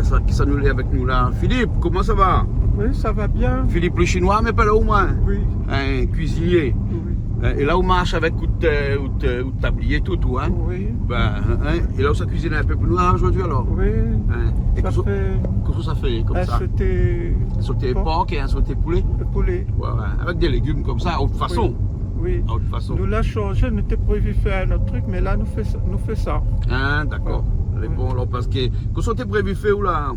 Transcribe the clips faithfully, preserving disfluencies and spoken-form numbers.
Sa, kisa nou lé avèk nou la ? Philippe, koman sa va ? Oui, ça va bien. Philippe le Chinois, mé pa la ou moin. Oui. In kuizinié. Oui. In, é la ou marsh avèk out, euh, out, euh, out tablié tout, tout, in ? Oui. Bin, in, é la ou sa kuizine in pé pou nou la zordi alor ? Oui. In, é kosa, kosa ou sa fé konmsa ? In sauté pork é in sauté poulé ? Poulé. Ouais, ouais. Avèk dé légim konmsa, a out fason. Oui. A out fason. Nou la shanjé, nou té prévi fé in ot truk, mé la nou fé sa, nou fé sa. In, dakor. Ouais. Lé bon alor, parske kosa ou té prévi fé ou la ?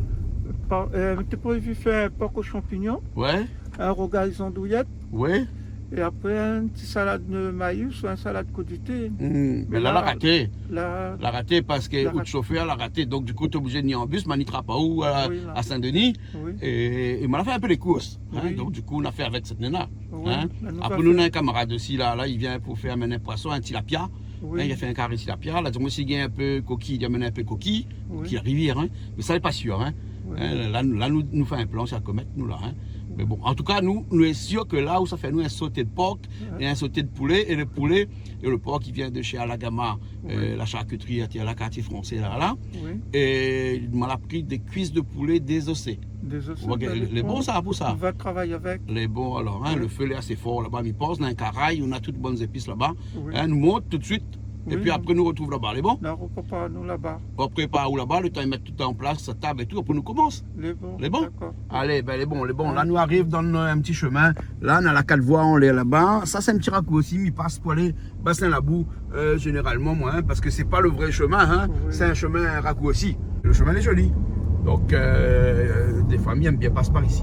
Pa, euh, nou té prévi fé in pork o shanpignon. Ouais. In rougay zandouyèt. Ouais. É apré, in ti salad, euh, maï ou in salad krudité. Hmm, mé la, la raté. La raté parske out shofèr la raté. Donk, di kou, té oblizé ni an bis, ma ni trap aou a, a Saint-Denis. Oui. É, é ma la fé in pé lé kours, in. Oui. Donk, di kou, nou la fé avèk sèt néna, in. Apré, nou néna in kamarad osi la, la, li vien pou fé amenn in poison, in tilapia. Oui. In, li la fé in kari tilapia. La di amoin si li gingn in pé kokiy, li amenn in pé kokiy, kokiy la rivièr, in. Mé sa lé pa sir, in. Oui. In, la, la, nou, nou fé in plan, sa komèt nou la, in. Mé bon, an tou ka, nou, nou lé sir ke la ou sa fé nou in sauté de pork é in sauté de poulé, é le poulé é le pork i vien de shé Alagama, euh, la sharkitri, atèr la, kartié fransé la, la. Oui. É ma la pri dé kuis de poulé dézosé. Dézosé, ouais, bin, lé bon sa, pou sa. Nou va travay avèk. Lé bon alor, in, le fé lé asé for laba, mi pans, dan in karay, nou néna tout bann zépis laba. Oui. In, nou mont tout suit. Oui. Épi apré, nou artrouv laba, lé bon ? Nou artrouv anou laba. Bon, prépar aou laba, le tan i mèt tout an plas, sa tab é tout, apré nou komans. Lé bon, dakor. Lé bon ? Alé, bin, lé bon, lé bon. Ouais. La, nou ariv dan in ti shomin. La, nou néna la kat voi anlèr laba. Sa, sé in ti rakoursi, mi pas pou alé Basin Labou. Euh, zénéralman, moin, in, parske sé pa le vré shomin, in. Oui. Sé in shomin rakoursi. Le shomin lé zoli. Donk, euh, dé fami i èm bien pas par isi.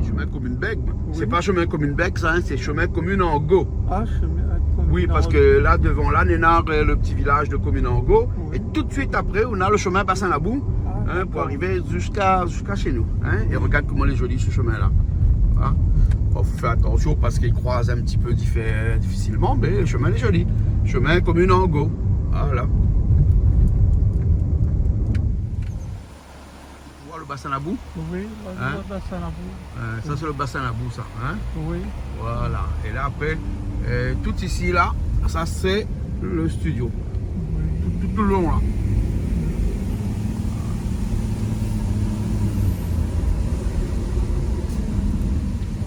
Shomin Komine Bèg. Oui. Sé pa shomin Komine Bèg, sa, in, sé shomin Komine Ango. Ah, shomin Komine Ango. Oui, parske la, dovan la, néna, euh, le ti vilaz de Komine Ango. Oui. É tout suit apré, ou néna le shomin Basin Labou, in, pou arivé ziska, ziska shé nou, in. É rogard koman lé zoli, se shomin la. In ? Bon, fo fé atansion parske i kroiz in ti pé difé-, difisilman, mé le shomin lé zoli. Shomin Komine Ango. Voilà. Ou voi le Basin Labou ? Oui, nou voi le Basin Labou. Euh, sa, sé le Basin Labou, sa, in ? Oui. Voilà. É la, apré, euh, tout isi la, sa, sé le studio. Oui. Tout, tout, tout le lon la.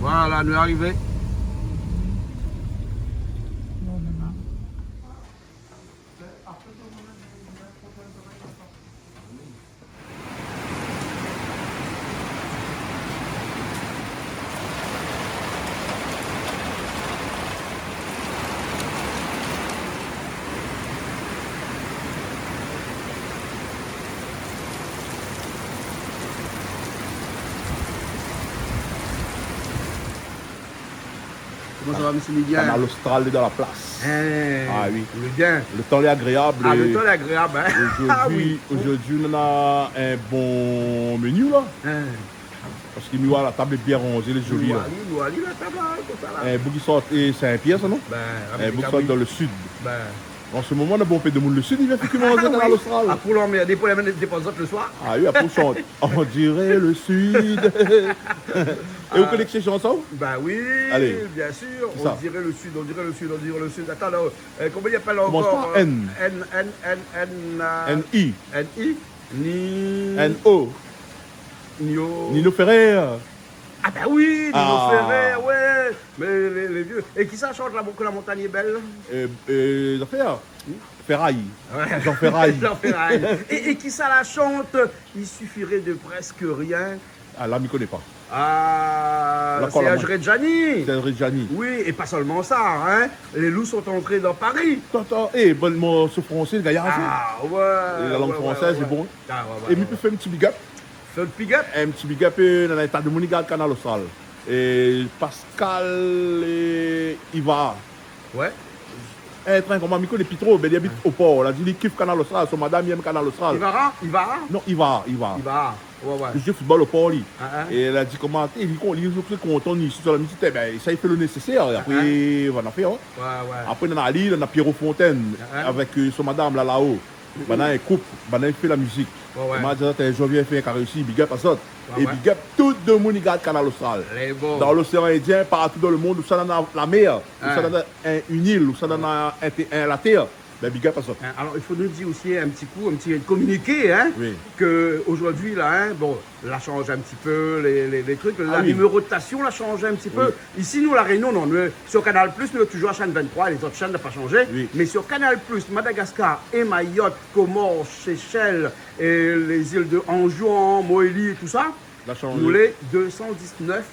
Voilà, nou lé arivé. Koman sa va, mésyé Miguel ? Kanal Austral lé dan la plas. In, ah oui. Lé bien. Le tan lé agréab. Ah, le tan lé agréab, in. Ah oui. Zordi, zordi, nou néna in bon meni la. In. Parske mi voi la tab lé bien ranzé, lé zoli la. Nou voi ali, nou voi ali, la tab la, in, konmsa la. In boug i sort, é Saint-Pierre, sa, non ? Bin, in boug i sort dan le sid. Bin. An se moman, néna bonpé de moun le sid, i vien fé ki manzé Kanal Austral. Ah, pou lanmèrdé, pou amenn dépans le soir. Ah oui, apré ou shant. On dirait le sud. É ou koné kisa i shant sa, ou ? Bin oui, bien sir. Kisa ? On dirait le sud, on dirait le sud, on dirait le sud. Atann, la, euh, koman i apèl ankor, euh, N, N, N, N, euh, N I. N I. Ni N O. Nino. Nino Ferrer. Ah bin oui, Nino Ferrer, ouais. Mé lé, lé vié. É kisa i shant la, ke la montagne est belle ? Euh, euh, Jean Ferraille. Hmm ? Ferraille. Ouais. Jean Ferraille. Jean Ferraille. É, é kisa la shant, Il suffirait de presque rien ? Ah, la, mi koné pa. Ah, la, sé Serge Reggiani. Serge Reggiani. Oui, é pa solman sa, in. Les loups sont entrés dans Paris. Atann, atann, é, bon morso fransé, le gayar, sa. Ah, ouais, ouais, ouais. La lang fransèz lé bon. Ah, ouais, ouais, ouais. É mi pé fé in ti big up. Fé in big up. In ti big up, euh, dan léta de moun i gard Kanal Austral. É Pascal, euh, Iva. Ouais. In trin koman mi koné pi tro, bin li abit o Por. La di li kif Kanal Austral, son madam i èm Kanal Austral. Ivara ? Ivara ? Non, Iva, Iva. Ivara. Ouais, ouais. Li zoué football o Por, li. Ah, ah. É la di koman, é li kon-, li zoué kontan, li, si la mizik, bin, sa i fé le nésésèr, é apré, voilà, fé, in. Ouais, ouais. Apré, nana ali, nana Pierrot Fontaine, avèk, euh, son madam, la, la-o. Banna in koup, banna i fé la mizik. Ouais, ouais. Moin la di azot, eh, Jean-Pierre fé in karé isi, big up azot. Ouais, ouais. É big up tout demoun i gard Kanal Austral. Lé bon. Dan loséan Indien, partou dan le mond, ousa néna la mèr, ousa néna in, in il, ousa néna in té-, in, la tèr, bin, big up azot. Hein, alors, il faut nous dire aussi un petit coup, un petit communiqué, hein, que aujourd'hui, là, hein, bon, la change un petit peu, les, les, les trucs, la numérotation la change un petit peu. Oui. Ici, nous, La Réunion, non, nous, sur Canal Plus, nous, toujours la chaîne vingt-trois, les autres chaînes n'ont pas changé. Oui. Mais sur Canal Plus, Madagascar et Mayotte, Comores, Seychelles, et les îles de Anjouan, Mohéli et tout ça, la chanjé. Nous, les deux cent dix-neuf,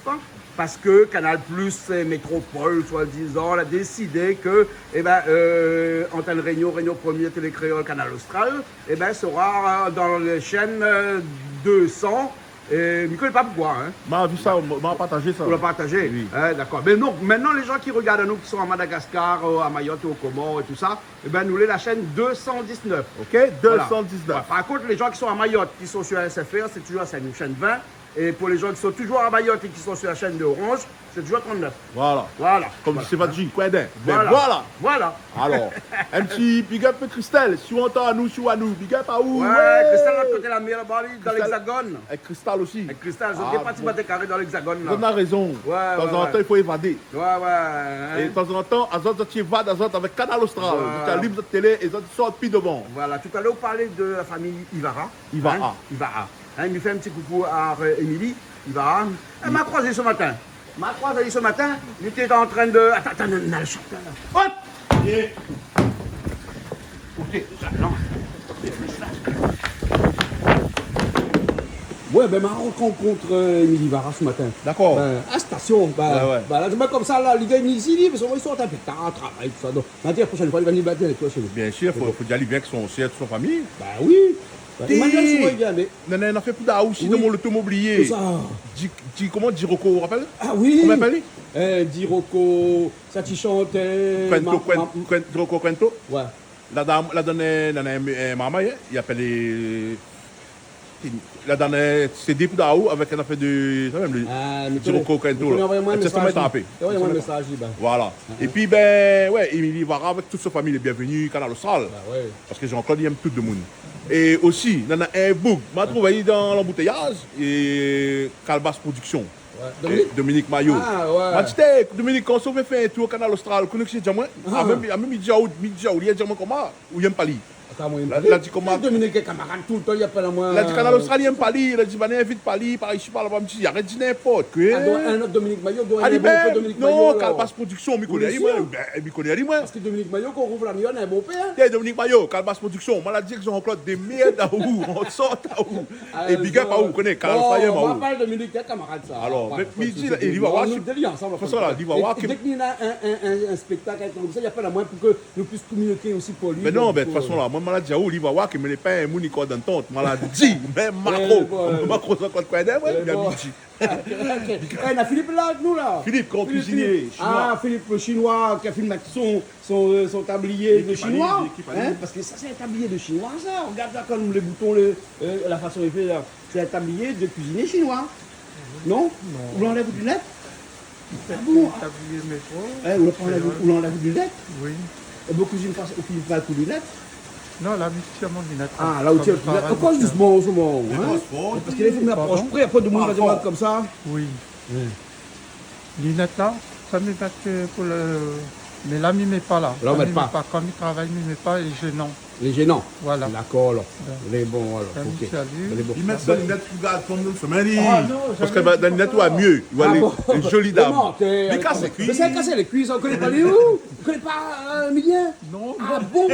parce que Canal Plus, c'est Métropole, soi-disant, la décidé que, eh ben, euh, Antenne Réunion, Réunion Première, Télé Créole, Kanal Austral, eh ben, sera dans les chaînes, euh, deux cents. Et mi koné pa poukoi, hein. Ma vi sa, ma partazé sa. Ou la partazé ? Oui. Hein, d'accord. Mais donc, maintenant, les gens qui regardent, nous, qui sont à Madagascar, euh, à Mayotte, aux Comores et tout ça, eh ben, nous, lé la chaîne deux cent dix-neuf. Ok, deux cent dix-neuf. Voilà. Ouais, par contre, les gens qui sont à Mayotte, qui sont sur S F R, c'est toujours la chaîne, chaîne vingt. Et pour les gens qui sont toujours à Mayotte et qui sont sur la chaîne de Orange, c'est toujours trente-neuf. Voilà. Voilà. Comme di Sévadji, koi d'in. Ben voilà. Voilà. Alor, in ti big up Christelle, si ou antann anou, si ou oi anou, big up aou. Ouais, Christelle, lot koté la mèr laba, li, dan l'Hexagone. Avèk Christelle osi. Avèk Christelle, zot lé parti bat karé dan l'Hexagone, la. Zot néna rézon. Ouais, ouais, ouais. Tanzantan i fo évadé. Ouais, ouais, hein. É tanzantan, azot, zot i évad azot avèk Kanal Austral. Voilà. Zot i alim zot télé é zot i sort pi dovan. Voilà, tout à l'heure, ou parl de la famille Ivara. Ivara. Hein, Ivara. Hein, mi fé in ti koukou à, euh, Émilie Ivara. Èl ma kroizé se matin. Ma kroizé se matin, li té antrin de, atann, atann, atann, atann. Hop ! Ékout, sa, non. Ouais, ben, ma rankont, euh, Émilie Ivara se matin. D'accord. Ben, a la stasion, ben, ouais, ouais, ben, la, mi di konmsa, la, li gingn isi, li, parske i sort in pé tar, travay, tout sa, donk, ma di, la proshèn foi, li va vni bat avèk toi, shé nou. Bien sûr, fo, fo dir ali bien ke son, sé son fami. Ben oui. Ti Emmanuel, si ou voi bien, mé non, non, non, fé pou Daou, si, oui, dan mon loto, ma oublié. Kosa ? Di, di, koman, Diroko, ou rapèl ? Ah oui. Koman i apèl ali ? Euh, Diroko, sa ti shant, euh, Quento, ma, Quen-, ma, Quen-, Diroko Quento. Ouais. La dam, la done, la done, euh, marmay, hein, i apèl, euh, la done, euh, CD pou Daou avèk in afèr de, sa mèm, le, ah, mé Diroko Quento, la. Mé ou anvoy amoin in mésaz, li. Voilà. Ah, ah. Épi, ben, ouais, Émilie Ivara avèk tout son fami, lé bienvenu, Kanal Austral. Ah ouais. Parske Jean-Claude i èm tout demoun. É osi, nana in boug ma trouv ali dan lanboutéyaz, é Kalbas Production. Ouais. É Dominique ? Dominique Maillot. Ah, ouais. Ma di, té, Dominique, kan ou vé fé in tour Kanal Austral, koné kosa li di amoin ? Ah. Ah, mèm, ah, mèm, li di aou, li di aou, li di amoin koman, ou i èm pa li. Atann, moin, la, la di koman ? Dominique lé kamarad toultan, li apèl amoin. La di Kanal Austral i èm pa li, la di, banna i invit pa li, par isi, par laba, mi di, arèt di ninport koi. Ah, donk in ot Dominique Maillot, donk in bon pé Dominique Maillot, alor. Ali mèm, non, Kalbas Production, mi koné ali, moin. Ben, mi koné ali, moin. Parske Dominique Maillot, kan ou rouv la mienne, in bon pé, hein. Té, Dominique Maillot, Kalbas Production, moin la di ke Jean-Claude, démèrd aou, ou sort aou. Ah, é big up aou, ou koné, Kanal Austral i èm aou. Bon, nou va pa parl de Dominique, in, kamarad sa. Alor, mé, mé li di, li va voir, nou dé li ansanm, fé sa la, li va voir ke, dèk li néna in, in, in, in spéktak, in trik konmsa, li apèl amoin pou ke nou puisse communiquer aussi pour lui. Mé non, donk, ben, de tout fason, la, moin, ma la di aou, li va voir ke mi lé pa in moun i kor dan tant. Ma la di, mé makro, makro, sa kont koi, moin, li la di. OK. Eh, na Philippe la avèk nou, la. Philippe, grand cuisinier chinois. Ah, Philippe le Chinois, ki la fine mèt son, son, euh, son tablié de Chinois, hein, parske sa, sé in tablié de Chinois, sa. Regard sa, konm lé bouton, le, euh, la fason li fé, la. Sé in tablié de kuizinié shinoi. Non ? Non. Ou la anlèv out linèt ? Ah bon ? Tablié métro. Eh, ou la pa anlèv, ou la anlèv out linèt ? Oui. É bon, kuizine pa, ou kuizine pa avèk linèt ? Non, la, mi tir mon linèt, la. Ah, la, ou tir out linèt. Ankor dousman, an se moman, hein ? Parske la, i fo mi aprosh pré, apré, demoun va di amoin konmsa. Oui. Linèt la, sa mi mèt, euh, pou le, mé la, mi mèt pa la. La, ou mèt pa. Kan mi travay, mi mèt pa, lé jénan. Lé jénan. Voilà. Dakor, alor. Lé bon, alor. OK. Lé bon. Li mèt son linèt pou gard son moun, son mari. Ah non, parske, ben, dan linèt, ou voi mié. Ou voi lé, lé zoli dam. Li kas lé kuis. Mé sa i kas lé kuis, ou koné pa li, ou ? Ou koné pa, euh, Emilien ? Non, non. Ah bon ?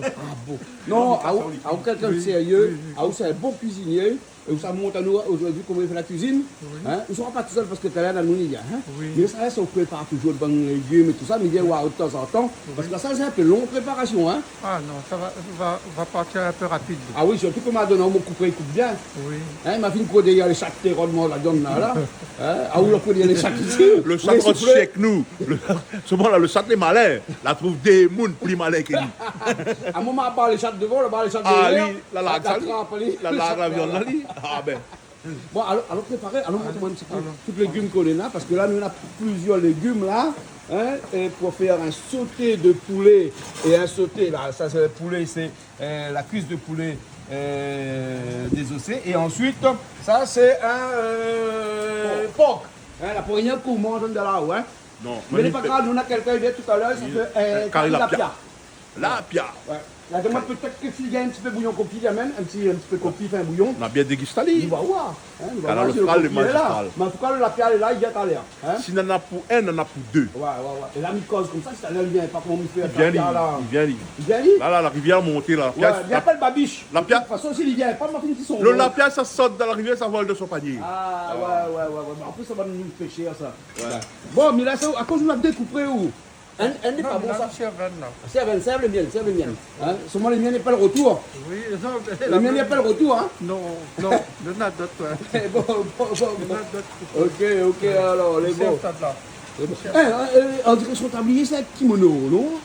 Ah bon ? Non, aou, aou kèlkin de sérié, aou sé in bon kuizinié. É ou sa mont anou zordi koman i fé la kuizine. Oui. Hein ? Ou sra pa tousèl parske talèr la nou lé la, hein ? Oui. Mé sa, sa ou prépar toujour bann légim é tousa, mé vien voir tanzantan. Oui. Parske sa, sé in pé lon préparasion, hein ? Ah non, sa va, va, va partir in pé rapid. Ah oui, sirtou ke ma donn aou mon koupé, i koup bien. Oui. Hein, ma fine koud déyèr lé shat té rod, moin, la viann la, la. Hein ? Ah, ou la koud déyèr lé shat isi. Le shat rod, souflé. Shé nou. Le, solman la, le shat lé malin. La trouv dé moun pli malin ke li. Ah, moin, ma bar lé shat devan, la bar lé shat déyèr. Ah, li, la, la, la trap ali, la, la, la viann la, li. Ah, ben. Bon, alon, alon préparé, alon mont amoin in ti pé tout légim ke nou néna, parske la, nou néna plizièr légim la. hein, euh, pour faire un sauté de poulet et un sauté, là, ça, c'est le poulet, c'est, euh, la cuisse de poulet, euh, désossée. Et ensuite, ça, c'est un, euh, porc. Hein, la poignée qu'on mange dans la, ouais. Non, mé lé pa grav, nou na kèlkin i vien talèr, sa fé, euh, kari lapia. Lapia. Ouais. La, demann pétèt ke si li gingn in ti pé bouyon koki, li amèn in ti, in ti pé koki, fé in bouyon. Nou va bien dégusté ali. Nou va voir, hein, nou va voir si lo koki lé la. Mé an tou ka, lo lapia lé la, li vien talèr, hein. Si nana pou inn, nana pou dé. Ouais, ouais, ouais. É la, mi koz konmsa, si talèr li vien pa, koman mi fé ? Li vien, li. Li vien, li. La, la, la rivièr la monté, la. Ouais, li apèl Babiche. Lapia. De tout fason, si li vien pa, ma fini di son non. Lo lapia, sa sort dan la rivièr, sa vol dan son panié. Ah, ouais, ouais, ouais, ouais. Mé an plis, sa va nou fé shèr, sa. Ouais. Bon, mé la, sa, akoz nou la dékoupé ou ? Inn, inn lé pa bon, sa. Non, mé la, sé sèrvèl, la. Sèrvèl, sèrvèl lé bien, sèrvèl lé bien. Hein ? Solman lo mien lé pa lo retour. Oui, non, mé lo mien lé pa lo retour, hein ? Non, non, néna dot, ouais. Bon, bon, bon, bon. Néna dot. Ok, ok, alor, lé bon. Sèrv sa la. Lé bon. Eh, euh, euh, on diré son tablié, sé in kimono, non ?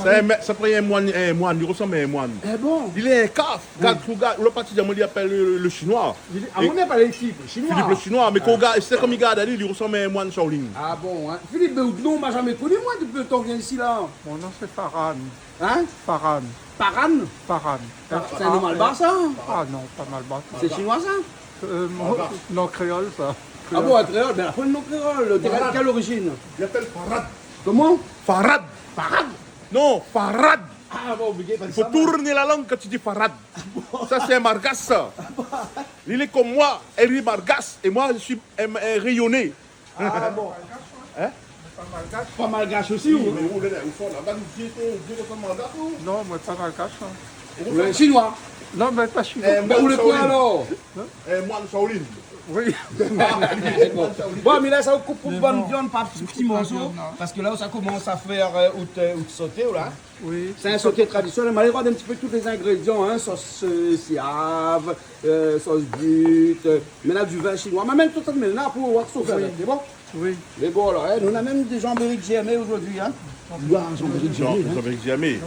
Sa, in mè-, sa parèy in moine, in moine, li resanm in moine. Eh bon ? Li lé in kaf. Gard, ou gard, lo parti diaman li apèl le, le Chinois. Li, amoin, mi apèl ali Philippe le Chinois. Philippe le Chinois, mé kan ou gard, sé konm i gard ali, li resanm in moine Shaolin. Ah bon, hein ? Philippe, mé out non, ma zamé koni, moin, dopi lo tan ou vien isi, la. Mon non, sé Farhan. Hein ? Farhan. Farhan ? Farhan. Ah, sé in non malbar, sa ? Ah non, pa malbar. Sé shinoi, sa ? Euh, mon non kréol, sa. Ah bon, in kréol, mé apré, non kréol, de kèl orizine ? Li apèl Farad. Koman ? Farad. Farad ? Non, Farad. Ah bon, oblizé pa di sa, moin. I fo tourn la lang kan ou di Farad. Ah bon ? Sa, sé in malgash, sa. Ah bon ? Li lé konm moin, é li lé malgash, é moin, je suis un, un Réunionnais. Ah bon ? Hein ? Pa malgash osi, ou ? Oui, mé ou, lé la, ou sort laba, ou di, ou di, ou sort malgash, ou ? Non, moin pa malgash, hein. Ou lé shinoi. Non, mé pa shinoi. Eh, mé ou lé koi, alor ? Hein ? Eh, moine Shaolin. Oui. Bon, mé la, sa, ou koup, ou koup bann viann par ti, ti morso, parske la, sa i komans a fé, euh, out, euh, out soté, la. Oui. Sé in soté tradisionèl. Mé alé voir in ti pé tout lé zingrédian, hein, sos, euh, siav, euh, sos but, euh, mé na du vin shinoi. Mé mèm tout sa, mé la, pou voir soté avèk, sé bon ? Oui. Lé bon, la, hein, nou na mèm dé zanbérik jèrmé zordi, hein. Ouah, zanbérik jèrmé, hein. Zanbérik jèrmé.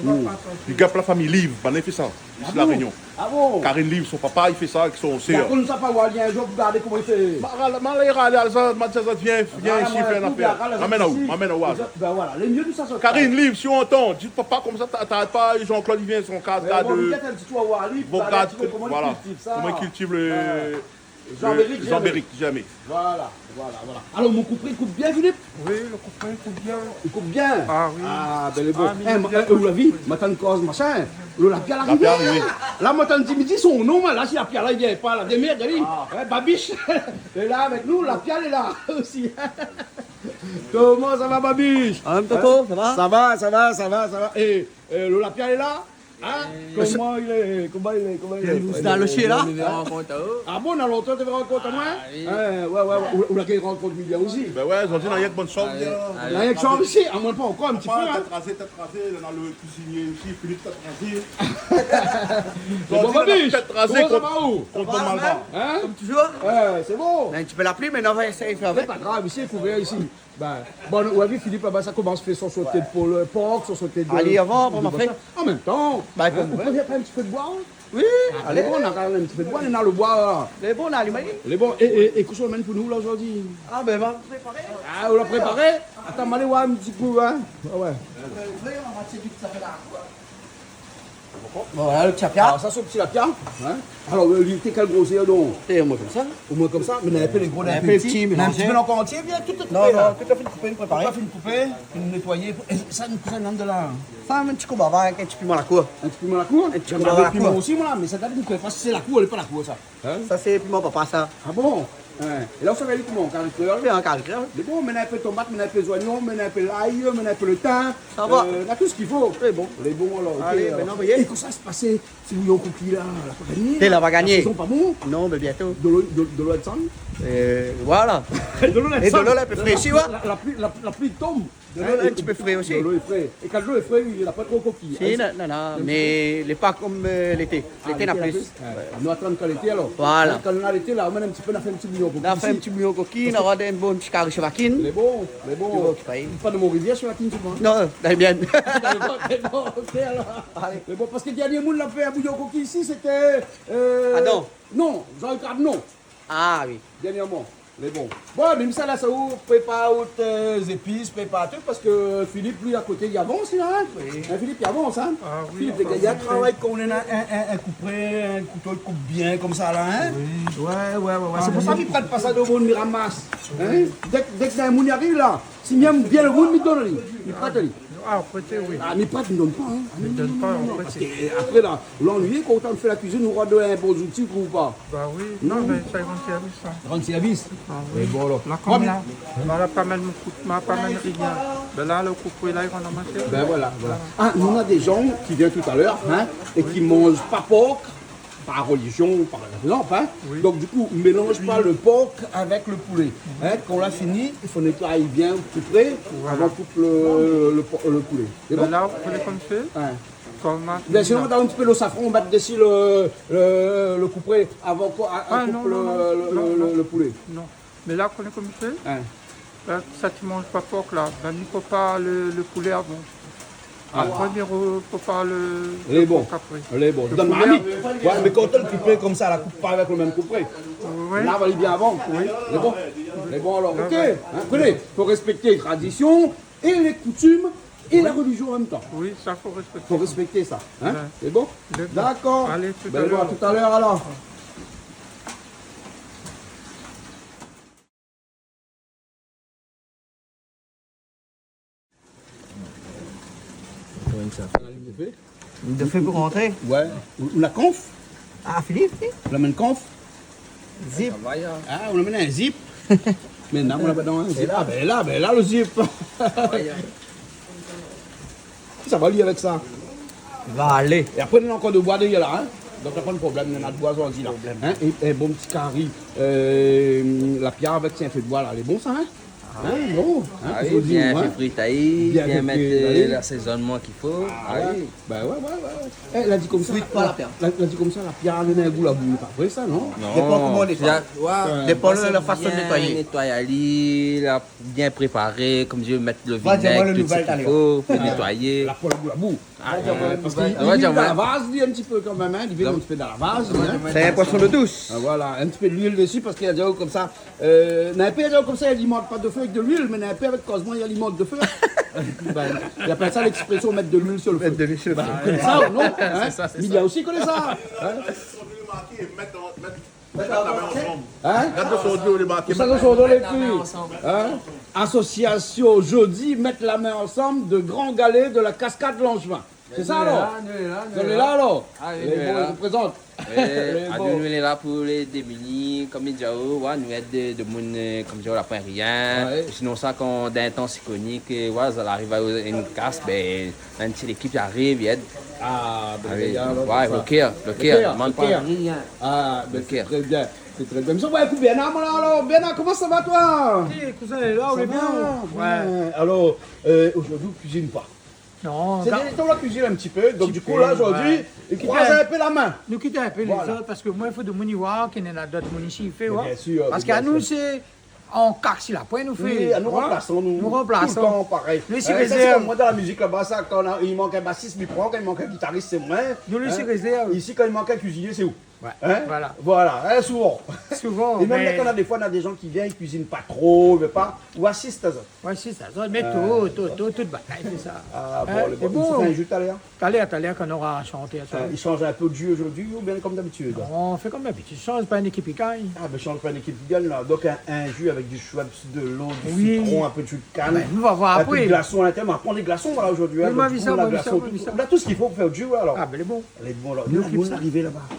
Big up la fami Liv, banna i fé sa. Isi La Rényon. Ah bon ? Karine Liv, son papa, li fé sa avèk son sèr. Dakor, nou sa pa oir ali in zour pou gard koman li fé. Ma, ma, ma, ma, ma, ma, vien, vien isi, fé in afèr. Amèn aou, amèn aou. Ben voilà, lé mié nou sa sort. Karine Liv, si ou antann, di papa konmsa, ta, ta pa, Jean-Claude, li vien son kaz, gard, bon, euh, nou gèt in ti tou, oir ali, bon, gard koman li kiltiv sa. Koman li kiltiv le, zanbérik jèrmé. Zanbérik jèrmé. Voilà, voilà, voilà. Alor, mon koupré i koup bien, Philippe ? Oui, lo koupré i koup bien. I koup bien ? Ah oui. Ah, ben, lé bon. Ah, mé eh, bien, eh, ou la vi, ma tann koz, machin. Lo lapia la rivé. Lapia la rivé. La, ma tann di midi, son non, la, si lapia la, li vien pa, la, démèrd ali. Ah. Ouais, Babiche. É la, avèk nou, lapia lé la osi. Koman sa va, Babiche ? Ah, mèm, Toto, sa va ? Sa va, sa va, sa va, sa va. Eh, euh, lo lapia lé la ? Hein ? Koman i lé ? Koman i lé ? Koman i lé ? Ou la lé la ? Ah bon, na lontan ou la rankont amoin ? Ah oui. Hein, ouais, ouais, ouais. Ou, ou la gingn rankont bien osi. Ben ouais, zordi, na rienk bann shanm, hein. Na rienk shanm isi. Ah, moin pa ankor, in ti pé, hein. Tèt razé, tèt razé, na lo kuizinié isi, Philippe, tèt razé. Zordi, na tèt razé kont, kont bann malbar. Hein ? Konm touzour. Ouais, sé bon. Na in ti pé la pli, mé nou va éséy fé avèk. Sé pa grav, isi, lé kouvèr isi. Ben, bon, ou la vi Philippe laba, sa i komans fé son soté de pol, euh, pork, son soté de, ali avan, de avan, machin. An mèm tan, hein, ou pé fé in ti pé de boi, hein ? Oui, alé. Ah, lé bon, nou na kan mèm in ti pé de boi, nou na lo boi, la. Lé bon, la, li mèt. Lé bon, é, é, é kosa ou la amenn pou nou, la, zordi ? Ah, ben, va préparé. Ah, ou la préparé ? Atann, ma alé oir in ti kou, hein ? Ah ouais. Bon, voilà lo ti lapia. Alor, sa, sé lo ti lapia, hein ? Alor, euh, li té kèl grosèr, donk ? Té omoin konmsa. Omoin konmsa, mé na in pé lé gro, na in pé lé pti, mélanzé. In ti pé ankor antié, bien, tout lé koupé, la. Non, non, tout la fine koupé, fine préparé. Tout la fine koupé, fine nétoiyé. É sa, nou koz in ti pé la. Sa, in ti kou bava, avèk in ti piman lakour. In ti piman lakour ? In ti piman lakour. Piman osi, moin, la, mé sa, nou koné pa si sé lakour, lé pa lakour, sa. Hein ? Sa, sé piman papa, sa. Ah bon ? Hein. É la, ou sa fé koman, kari kréol ? Fé an kari kréol. Mé bon, mèt in pé tomat, mèt in pé zoignon, mèt in pé lay, mèt in pé lo tin. Sa va. Euh, na tout sak i fo. Lé bon. Lé bon, alor, ok, alor. Alé, mintnan, voyé. É kosa i pas si bouyon koki la, la pa gagné ? Té la pa gagné. La sézon pa bon ? Non, mé bientôt. Dolo, dolo, dolo i désann ? Euh, voilà. Dolo i désann. É dolo la, i pé fré isi, ouais. La, la, la pli, la, la pli i tonm. Dolo la in ti pé fré osi. Dolo lé fré. É kan dolo lé fré, na pa tro koki. Si, na, na, na, mé lé pa konm, euh, lété. Lété na plis. Ah, lété na plis. Ouais. Nou atann kan lété, alor. Voilà. Kan nou na lété, la, ou mèt in ti pé, na fé in ti bouyon koki. Na fé in ti bouyon koki, na rod in bon ti kari shevakine. Lé bon, lé bon. Lé bon, ti pé. Pa de Mont-Rivière, shevakine, sé bon. Non, lé bien. Lé bon, lé bon, ok, alor. Alé. Lé bon, parske dernié moun la fé in bouyon koki isi, sété, euh, Adam. Non, Jean-Luc Adnon. Ah oui. Dernièrman. Mé bon. Bon, mèm sa la, sa ou prépar out, euh, zépis, prépar tout, parske Philippe, li, a koté, li avans, la, hein. Oui. Hein, Philippe, li avans, hein. Ah oui, Philippe, enfin, lé gars, li travay, kan ou néna in, in, in koupré, in kouto, li koup bien, konmsa, la, hein. Oui. Ouais, ouais, ouais, ouais. Sé pou sa mi prèt pa sa domoun, mi ramas. Hein. Dèk, dèk in moun i ariv, la, si mi èm bien lo moun, mi donn ali. Mi prèt ali. Ah, an fèt, oui. Ah, mi prèt, mi donn pa, hein. Ah, non, non, non, non, non, parske, euh, apré, la, lannuiy, kan ou fé la kuizine, ou rod in bon zouti ou pa. Bah oui. Non, mé sa i rann sèrvis, sa. Rann sèrvis. Ah oui. Mé bon, alor. La, konm la, ma la pa mèt mon koup, ma la pa mèt rien. Bin la, lo koupré la, i rann amasé. Bin voilà, voilà. Ah, nou néna dé jan ki vien talèr, hein, é ki manz pa pork, par relizion, par égzanp, hein. Oui. Donk, di kou, mélanz pa lo pork avèk lo poulé. Hein, kan ou la fini, i fo nétoiy bien lo koupré avan koup lo, lo por-, lo poulé. Sé bon ? Bin la, ou koné konm sé ? Hein. Konm ma... Bin, sinon, ou mèt in ti pé lo safran, ou mèt dési lo, lo, lo koupré avan koup lo, lo, lo, lo poulé. Ah non, non, non. Mé la, ou koné konm sé ? Hein. Bin, sak i manz pa pork la, bin, mi prépar lo, lo poulé avan. Ah. Apré, mi re-, prépar lo, lo pork apré. Lé bon. Lo poulé, ouais, mé kan ou la koup konmsa, la koup pa avèk lo mèm koupré. Ouais. Lav ali bien avan. Oui. Lé bon. Lé bon, alor, ouais, OK. Ouais. Hein, ékout, fo rèspèkté tradision é lé koutim é la relizion an mèm tan. Oui, sa, fo rèspèkté. Fo rèspèkté sa, hein. Ouais. Lé bon ? Lé bon. Dakor. Alé, talèr. Bin, bon, talèr, alor. Koman sa ? Dofé pou rantré. Ouais. Ou, ou la konf ? Ah, Philippe, oui. Ou la amenn konf ? Zip. Ah, ou la amenn in zip. Mé non, ou la pa dan in zip. Ah, bin la, bin la, lo zip. Sa va alé avèk sa. Va alé. É apré, nou néna ankor de boi dèrièr la, hein. Donk, la pa de problèm, nou néna de boi zordi la. Hein ? É, é bon ti kari, euh, la piar avèk in fé de boi la, lé bon sa, hein ? Ah. Hein, bon, hein, ah oui, bien fé frit, bien fé frit, bien mèt, euh, lasézonman k'i fo. Ah oui. Bin ouais, ouais, ouais. Eh, la di konmsa, frit pa la piar. La, la di konmsa, la piar néna in gou labou, lé pa vré sa, non ? Non. Dépan koman ou nétoiy. Dépan lo, la fason de nétoiyé. Nétoiy ali, la bien préparé, konm di, mèt lo vinèg, tout sak i fo pou nétoiyé. La pol gou labou. Ah, ouais, parske li, li vien dan la vaz, li, in ti pé kan mèm, hein, li vien in ti pé dan la vaz, hein. Sé in poison dou dous. Ah, voilà, in ti pé d'luil dési, parske la di konmsa, euh, néna in pé i di konmsa, i alimant pa de fé avèk de l'huile, mé néna in pé avèk kozman i alimant de fé. Bin, i apèl sa lèksprésion mèt de l'huile sur le feu. Mèt de l'huile sur le feu. Bin, ou koné sa, non ? Hein ? Sé sa, sé sa. Milia osi i koné sa. Hein ? Mèt la min ansanm. Hein ? Gard lo son do, lé marké. Sa, lo son do, lé pi. Mèt la min ansanm. Hein ? Asosiasion Jodi, mèt la min ansanm de Gran Galé de la Kaskad Langevin. Sé sa, alor ? Nou lé la, nou lé la, alor. Ah oui, nou lé la. Lé bon, i reprézant. Lé bon. Nou lé la pou lé démini, konm i di, oh, ouais, nou èd de, de moun, euh, konm i di, la poin rien. Ouais. Sinon sa, kan dan in tan sikonik, euh, ouais, sa la ariv a in kas, bin, in ti lékip i ariv, i èd. Ah, bin, ouais, lo kèr, lo kèr, lo kèr. Ah, bin, sé trè bien. Sé trè bien. Mé sa, ouais, ékout, Bernard, mon, alor, Bernard, koman sa va, toi ? Eh, kouzin, lé la, ou lé bien ? Sa va bien. Ouais. Alor, euh, zordi, ou kuizine pa. Non, sé dé tan la kuizine in ti pé, donk di kou la, zordi, i kroiz in pé la min. Nou kit in pé lézot, parske moin, i fo de moun i voi, k'i néna dot moun isi i fé, ouais. Bien sir, bien sir. Parske anou, sé an kar si la poin nou fé. Oui, anou ranplas, nou. Nou ranplas. Toultan parèy. Nou lès rézèrv. Hein, sa, sé konm moin dan la mizik laba, sa, kan i mank in basis, mi pran, kan i mank in gitaris, sé moin. Nou lès rézèrv. Isi, kan i mank in kuizinié, sé ou ? Ouais, voilà. Hein ? Voilà, hein, souvan. Souvan, mé... É mèm kan néna défoi, néna dé jan ki vien, i kuizine pa tro, i vé pa, ou asist azot. Ouais, sé sa. Sa, mé tout, tout, tout, tout bagay, sé sa. Ah, bon, lé bon. Ou fé in ju talèr ? Talèr, talèr, kan nora shanté, sa. Euh, i shanj in pé de ju zordi, oubien konm dabitid ? Non, i fé konm dabitid. I shanj pa in ékip i gagn. Ah, bin, shanj pa in ékip i gagn, la. Donk, in, in ju avèk du Schweppes, de lo, du sitron, in pé de ju de kann. Oui. Bin, nou va voir apré. In pé de glason a l'intérieur. Nou va pran dé glason, voilà, zordi, hein. Oui, donk, di kou, nou la glason, tout, nou la tout sak i fo pou fé du, alor. Ah, bin, lé bon. Lé bon, alor. Nou, nou la arivé laba.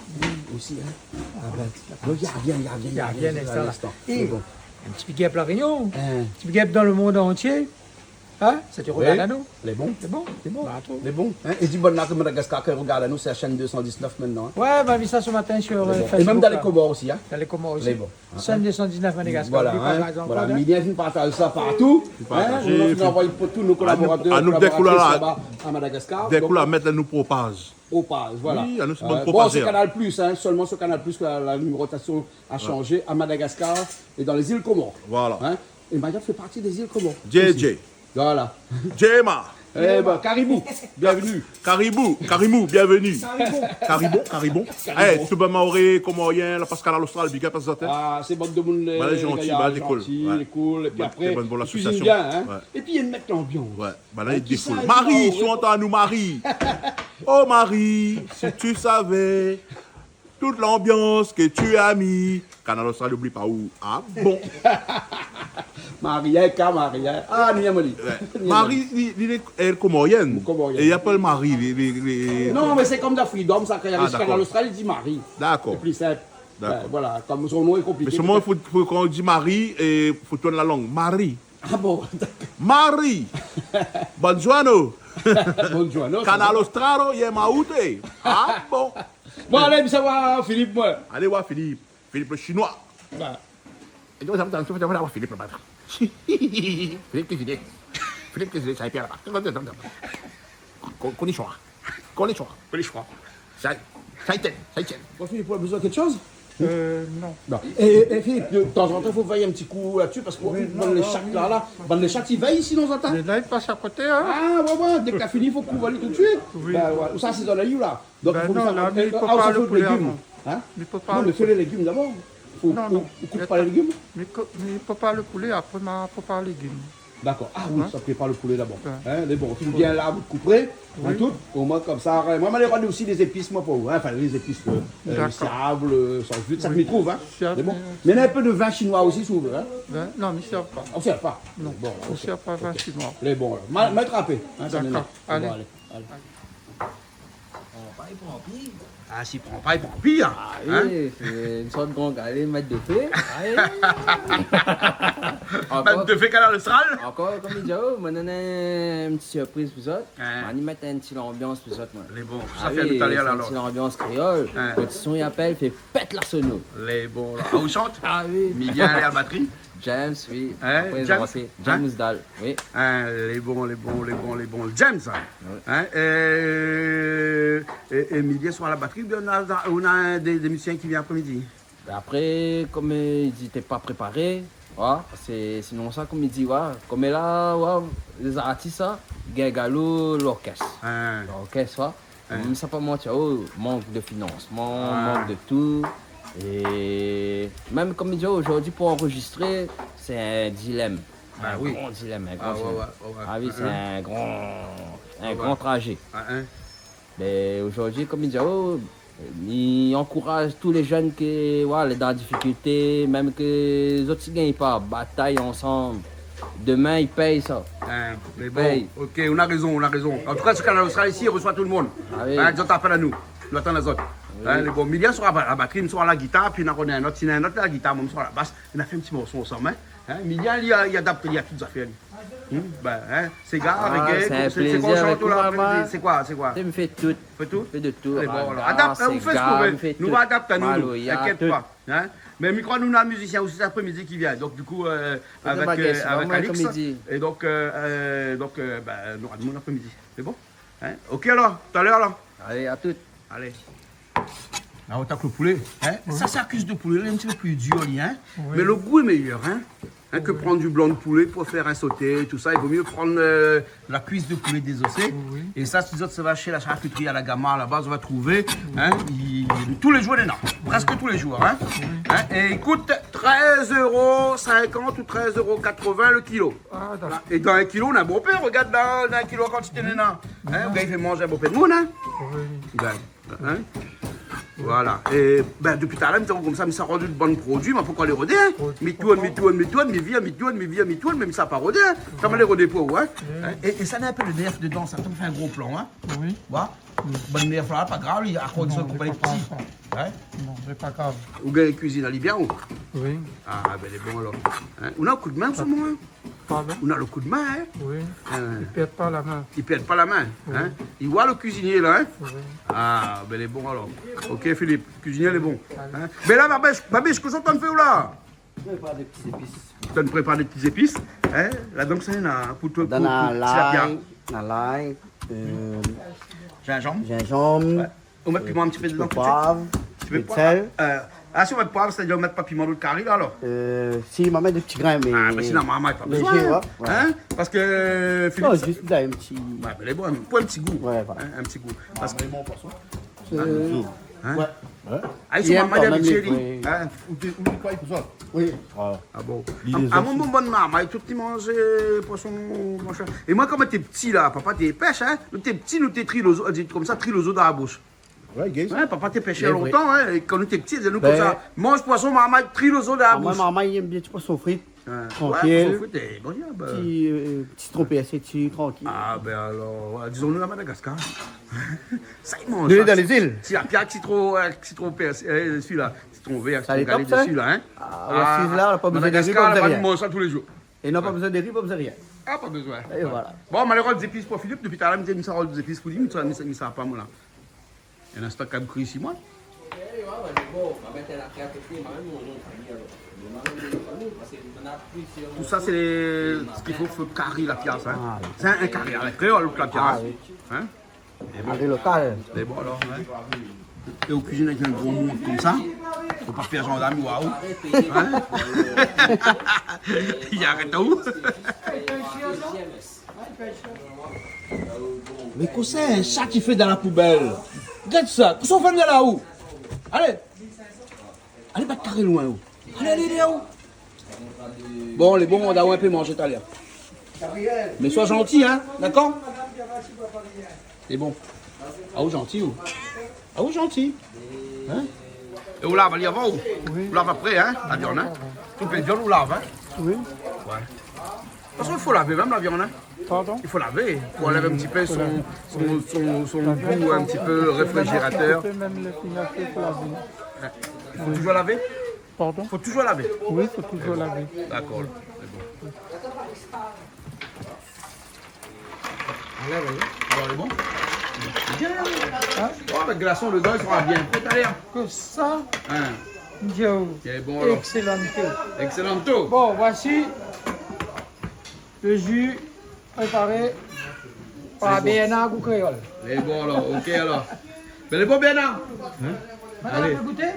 Osi, hein. Ah bin, donk, i vien, i vien, i vien, i vien, i vien, i vien, i vien, i vien, i vien. É, lé bon. In ti big up La Rényon. Hein. In ti big up dan lo mond antié. Hein ? Sa i rogard anou. Lé bon. Lé bon. Lé bon. Bah, atou. Lé bon. Hein ? É di bann la ke Madagascar, ki rogard anou, sé la chaîne deux cent dix-neuf mintnan, hein. Ouais, ma vi sa se matin sur, euh, Facebook, la. Lé bon. É mèm dan lé Komor osi, hein. Dan lé Komor osi. Lé bon. Hein ? Chaîne deux cent dix-neuf Madagascar. Voilà, hein. Oubli pa, par égzanp, voilà. Hein ? Midi, vien partaz sa partou. Hein ? Partazé, nou, nou anvoy pou tout nos collaborateurs, collaboratrices laba à Madagascar. Dé kou la, mèt la nou propaz. Propaz, voilà. Oui, anou sé bann propazèr. Bon, sé Canal Plus, hein, seulement sur Canal Plus que la, la numérotation a changé à Madagascar et dans les îles Comores. Voilà. Hein ? Et Mayotte fait partie des îles Comores aussi. Voilà. Djema. Eh ben, Karibou, bienvenue. Karibou, Karimou, bienvenue. Karibou. Karibon, Karibon. Karibon. Eh, tout bann Maoré, Komorien, la Pascal Austral, big up à zot, hein. Ah, sé bann demoun, voilà, zanti, gayar, voilà, lé cool. Zanti, ouais, lé cool. Épi apré, i kuizine bien, hein. Ouais. Épi i mèt lanbians. Ouais. Bah là, i défoul. Marie, si ou antann anou, Marie. Oh Marie, si tu savais toute l'ambiance que tu as mis. Kanal Austral, oubli pa ou. Ah bon. Marie, hein, ka Marie, hein. Ah, ni amoli. Ouais. Marie, li, li lé, lé komorièn. Komorièn. É i apèl Marie, li, li, li... Non, mé sé konm dan Freedom, sa, kan i ariv Kanal Austral, i di Marie. Ah, dakor. Sé pli sinp. Dakor. Ouais, voilà, konm son nom lé konpliké. Mé solman, pétèt, fo, fo, kan i di Marie, é fo tourn la lang. Marie. Ah bon, dakor. Marie. Bonjour. Bonjour, non, Kanal Austral, yé maouté. Ah bon. Bon, alé, mi sava oir Philippe, moin. Alé oir Philippe. Philippe le Chinois. Bah. É donk, sa va, sa va oir Philippe laba. Philippe kuizinié. Philippe kuizinié, sa i pèr laba. Ko-, konichon. Konichon. Konichon. Sa, sa i tien, sa i tien. Bon, Philippe, ou la bezoin kèk shoz ? Euh, non. Non. É, é, é Philippe, de tan zan tan, fo vèy in ti kou la-dsi, parske bann lé shat la, la, bann lé shat i vèy isi, non, zot, hein ? Mé la, i pas a koté, hein. Ah, ouais, ouais, dèk la fini, fo kouv ali tout de suite. Oui. Ben, ouais. Ou sa, sé zot la, la. Donk, ben fo non, sa, la, mi prépar le poulé avan. Hein ? Non, mé fé lé légim dabor. Non, non. Ou koup pa lé légim ? Mi ko-, mi prépar le poulé, apré ma prépar lé légim. Dakor. Ah oui, sa prépar le poulé dabor. Ouais. Hein, mé bon, ou vien la, ou koup, hein, tout. Omoin, konmsa, euh, moin, ma lé rod osi dé zépis, moin, pou ou, hein. Anfin, dé zépis, euh, euh, dakor, siab, euh, sanzhuit, sa mi trouv, hein. Oui. Siab, mé bon. Euh, mé néna in pé de vin shinoi osi, si ou vé, hein. Vin, non, mi sèrv pa. Ah, ou sèrv pa ? Non, bon, mi sèrv pa vin shinoi. OK. Lé bon, la. Ma, ma trapé, hein, sa... Dakor. Bon, alé. Alé. Pran pa, i pran pi. Ah, si pran pa, i pran pi, hein. Ah oui, sé in sort gran galé, mèt de fé. Ankor, mèt de fé, Kanal Austral. Ankor, konm i di, oh, moin néna in ti sirpriz pou zot. Hein. Moin la mèt in ti lanbians pou zot, moin. Lé bon. Ah oui, sa fé talèr la, alor. In ti lanbians kréol. Hein. Lo ti son i apèl Fé pèt la sono. Lé bon, la. Ah, ou shant ? Ah oui. Miguel a la batri. James, oui. Hein, James ? James Ousdal, oui. Hein, lé bon, lé bon, lé bon, lé bon. James, hein. Ouais. Hein, euh, é, é Miguel sra a la batri, oubien ou na, ou na dé, dé mizisien ki vien apré-midi ? Apré, konm, euh, i di té pa préparé, voilà, sé, sinon sa, konm i di, voilà, konm la, voilà, lé zartis, sa, gingalo, lorkès. Hein. Lorkès, voilà. Hein. Mé sa pa manti, oh, mank de finansman, mank de tout. É mèm, konm i di, zordi, pou anrozistré, sé in dilèm. Bah oui. In gran dilèm, in gran dilèm. Ah ouais, ouais, ouais. Ah oui, sé in gran, in gran trazé. Ah, hein. Mé zordi, konm i di, oh, mi ankouraz tout lé jenn ke, voilà, lé dan la difikilté, mèm ke zot i gingn pa, batay ansanm. Domin, i pèy sa. Hein, mé bon, OK, ou na rézon, ou na rézon. An tou ka, sé Kanal Austral isi, i resoi tout le moun. Ah oui. Hein, zot i apèl anou. Nou atann azot. Oui. Hein, lé bon. Miguel sra a la batri, mi sra a la gitar, pi nou na in ot, si na in ot a la gitar, moin mi sra a la bas. Nou fé in ti morso ansanm, hein. Hein, Miguel, li, li adapt, li a tout zafèr, li. Hmm, ben, hein, séga, reggae, sé in plézir, sé koi ou shant la, apré-midi ? Sé koi, sé koi ? Mi fé tout. Fé tout ? Mi fé de tout. Lé bon, alor. Voilà, adapt, hein, ou fé sak ou vé. Nou va adapt anou, nou. Maloya, inkièt pa. Hein ? Mé mi kroi nou na in mizisien osi apré-midi ki vien. Donk, du kou, euh, avèk, euh, avèk Alix. É donk, euh, euh, donk, euh, ben, nou nora demoun apré-midi. Lé bon ? Hein ? OK, alor, talèr, alor. Alé, a tout. Alé. La, ou atak lo poulé, hein ? Oui. Sa, sé la kuis de poulé, li lé in ti pé pli dir, li, hein ? Oui. Mé lo gou lé méyèr, hein ? Hein, ke pran du blan de poulé pou fé in soté, tout sa, i vo myé pran, euh, la kuis de poulé dézosé. Oui. É sa, si zot i sava shé la sharkitri a la Gama, laba, zot va trouvé, hein, i, tou lé zour, néna. Prèsk tou lé zour, hein. Oui. Hein, é i kout trèz éro sinkant ou trèz éro katrovin lo kilo. Ah, dakor. É dan in kilo, ou na bonpé, regard la, dan in kilo, la kantité néna. Hein, ou gingn fé manz bonpé demoun, hein. Oui. Ben, Hein ? Voilà. É, ben, dopi talèr, mi di konmsa, mi sa rod bann produi, ma pankor alé rodé, hein. Produi, mi tourn, mi tourn, mi tourn, mi vir, mi tourn, mi vir, mi tourn, mé mi sa pa rodé, hein. Sa ma alé rodé pou ou, hein. Oui. Hein ? É, é sa na in pé de nèrf dedan, sa. Sa fé in gro plan, hein. Oui. Voilà. Bann nèrf la, pa grav, li, akoz sa, non, koup lé pti. Hein ? Non, lé pa grav. Ou gingn kuizine ali bien, ou ? Oui. Ah, ben, lé bon, alor. Hein ? Ou na koudmin, an se moman, hein ? Pardon ? Ou na lo koudmin, hein ? Oui. Hein. I pèrd pa la min. I pèrd pa la min, hein ? Oui. I voi lo kuizinié la, hein ? Oui. Ah, ben, lé bon alor. OK, Philippe, kuizinié lé bon. Alé. Hein ? Mé la, Babèch, Babèch, kosa ou antann fé la ? Prépar dé pti zépis. Ou antann prépar dé pti zépis, hein ? La, donk, sa néna pou toi, pou, pou tilapia. Néna lay, euh, zinzanm. Zinzanm. Ouais. Ou mèt piman in ti pé dedan, tout de suite. Poiv, ti pé poiv, sèl. Euh, Ah, si ou mèt pa, sétadir ou mèt pa piman dan out kari la, alor ? Euh, si, ma mèt dé ti grin, mé lézé, ouais. Ah, mé sinon, momon la pa bézoin, hein. Parske, euh, Philippe, non, sa zis la, in ti... Ouais, mé lé bon, pou in ti gou. Ouais, voilà. Hein, in ti gou. Parske... Hein ? Ouais. Ah, i fé momon kan mèm, abitié, li. Oui. Hein ? Ou té, ou té koi pou sa ? Oui. Ah bon. Li lé... Ah, mon, mon, mon momon, tout i manz, euh, poison, machin. É moin, kan moin té piti la, papa té pèsh, hein. Nou té piti, nou té triy lo zo, di konmsa, triy lo zo dan la boush. Ouais, papa té pèshèr lontan, hein, é kan nou té piti, i di anou konmsa, manz poison, momon, triy lo zo dan la boush. Ah, moin, momon i èm bien ti poison frit. Trankil. Ouais, poison frit, é bon, bien, ben. Ti, euh, ti sitron pèrsé, ti trankil. Ah, ben alor, ouais, dizon nou la Madagascar. Sa i manz sa. Nou lé dan lé zil. Ti lapia, sitron, euh, sitron pèrsé, euh, sila, sitron vèr, sitron galé, sila, hein. Sa lé top, sa. Ah, ouais, sila, la pa bézoin de ri, pa bézoin de rien. Madagascar, la pa manz sa tou lé zour. É non, pa bézoin de ri, pa bézoin de rien. Ah, pa bézoin. É voilà. Bon, ma alé rod zépis pou Philippe, dopi talèr, mi di, mi sa rod zépis pou li, mi sa, mi sa, mi sa pa, moin la. In instan, kan mèm kri isi, moin. Tout sa, sé sak i fo, fo kari lapia, hein. Ah, oui. Sé in, in kari a la kréol, lapia, hein. Ah, oui. Mari lokal. Mé bon, alor, hein. É ou kuizine avèk in gro moun konmsa, fo pa fé zandarm, waouh. Hein ? I arèt aou. Mé kosa in shat i fé dan la poubèl ? Gard sa, kosa ou fé la, ou ? Alé. Alé, bat karé loin, ou. Alé, alé, alé, ou. Bon, lé bon, ou va in pé manzé talèr. Mé soi zanti, hein, dakor ? Lé bon. Ah, ou zanti, ou. Ah, ou zanti. Hein ? É ou lav ali avan, ou ? Oui. Ou lav apré, hein, la viann, hein ? Tout lé viann, ou lav, hein ? Oui. Ouais. Parske i fo lavé mèm la viann, hein ? Pardon ? I fo lavé, pou anlèv in ti pé son, son, son, son gou, in ti pé réfrigératèr. La viann, i fo lavé mèm. La viann, i fo lavé. Ouais. I fo touzour lavé ? Pardon ? Fo touzour lavé. Oui, fo touzour lavé. Dakor, lé bon. Anlèv, oui. Alor, lé bon ? Bien. Hein ? Oh, avèk glason dedan, i sra bien. Talèr. Kosa ? Hein ? Yo. Lé bon, alor. Excellento. Excellento. Bon, voici le jus préparé par Bernard Goût Créole. Lé bon, alor. OK, alor. Ben, lé bon, Bernard. Hein ? Madame, allez. Vous goûtez ?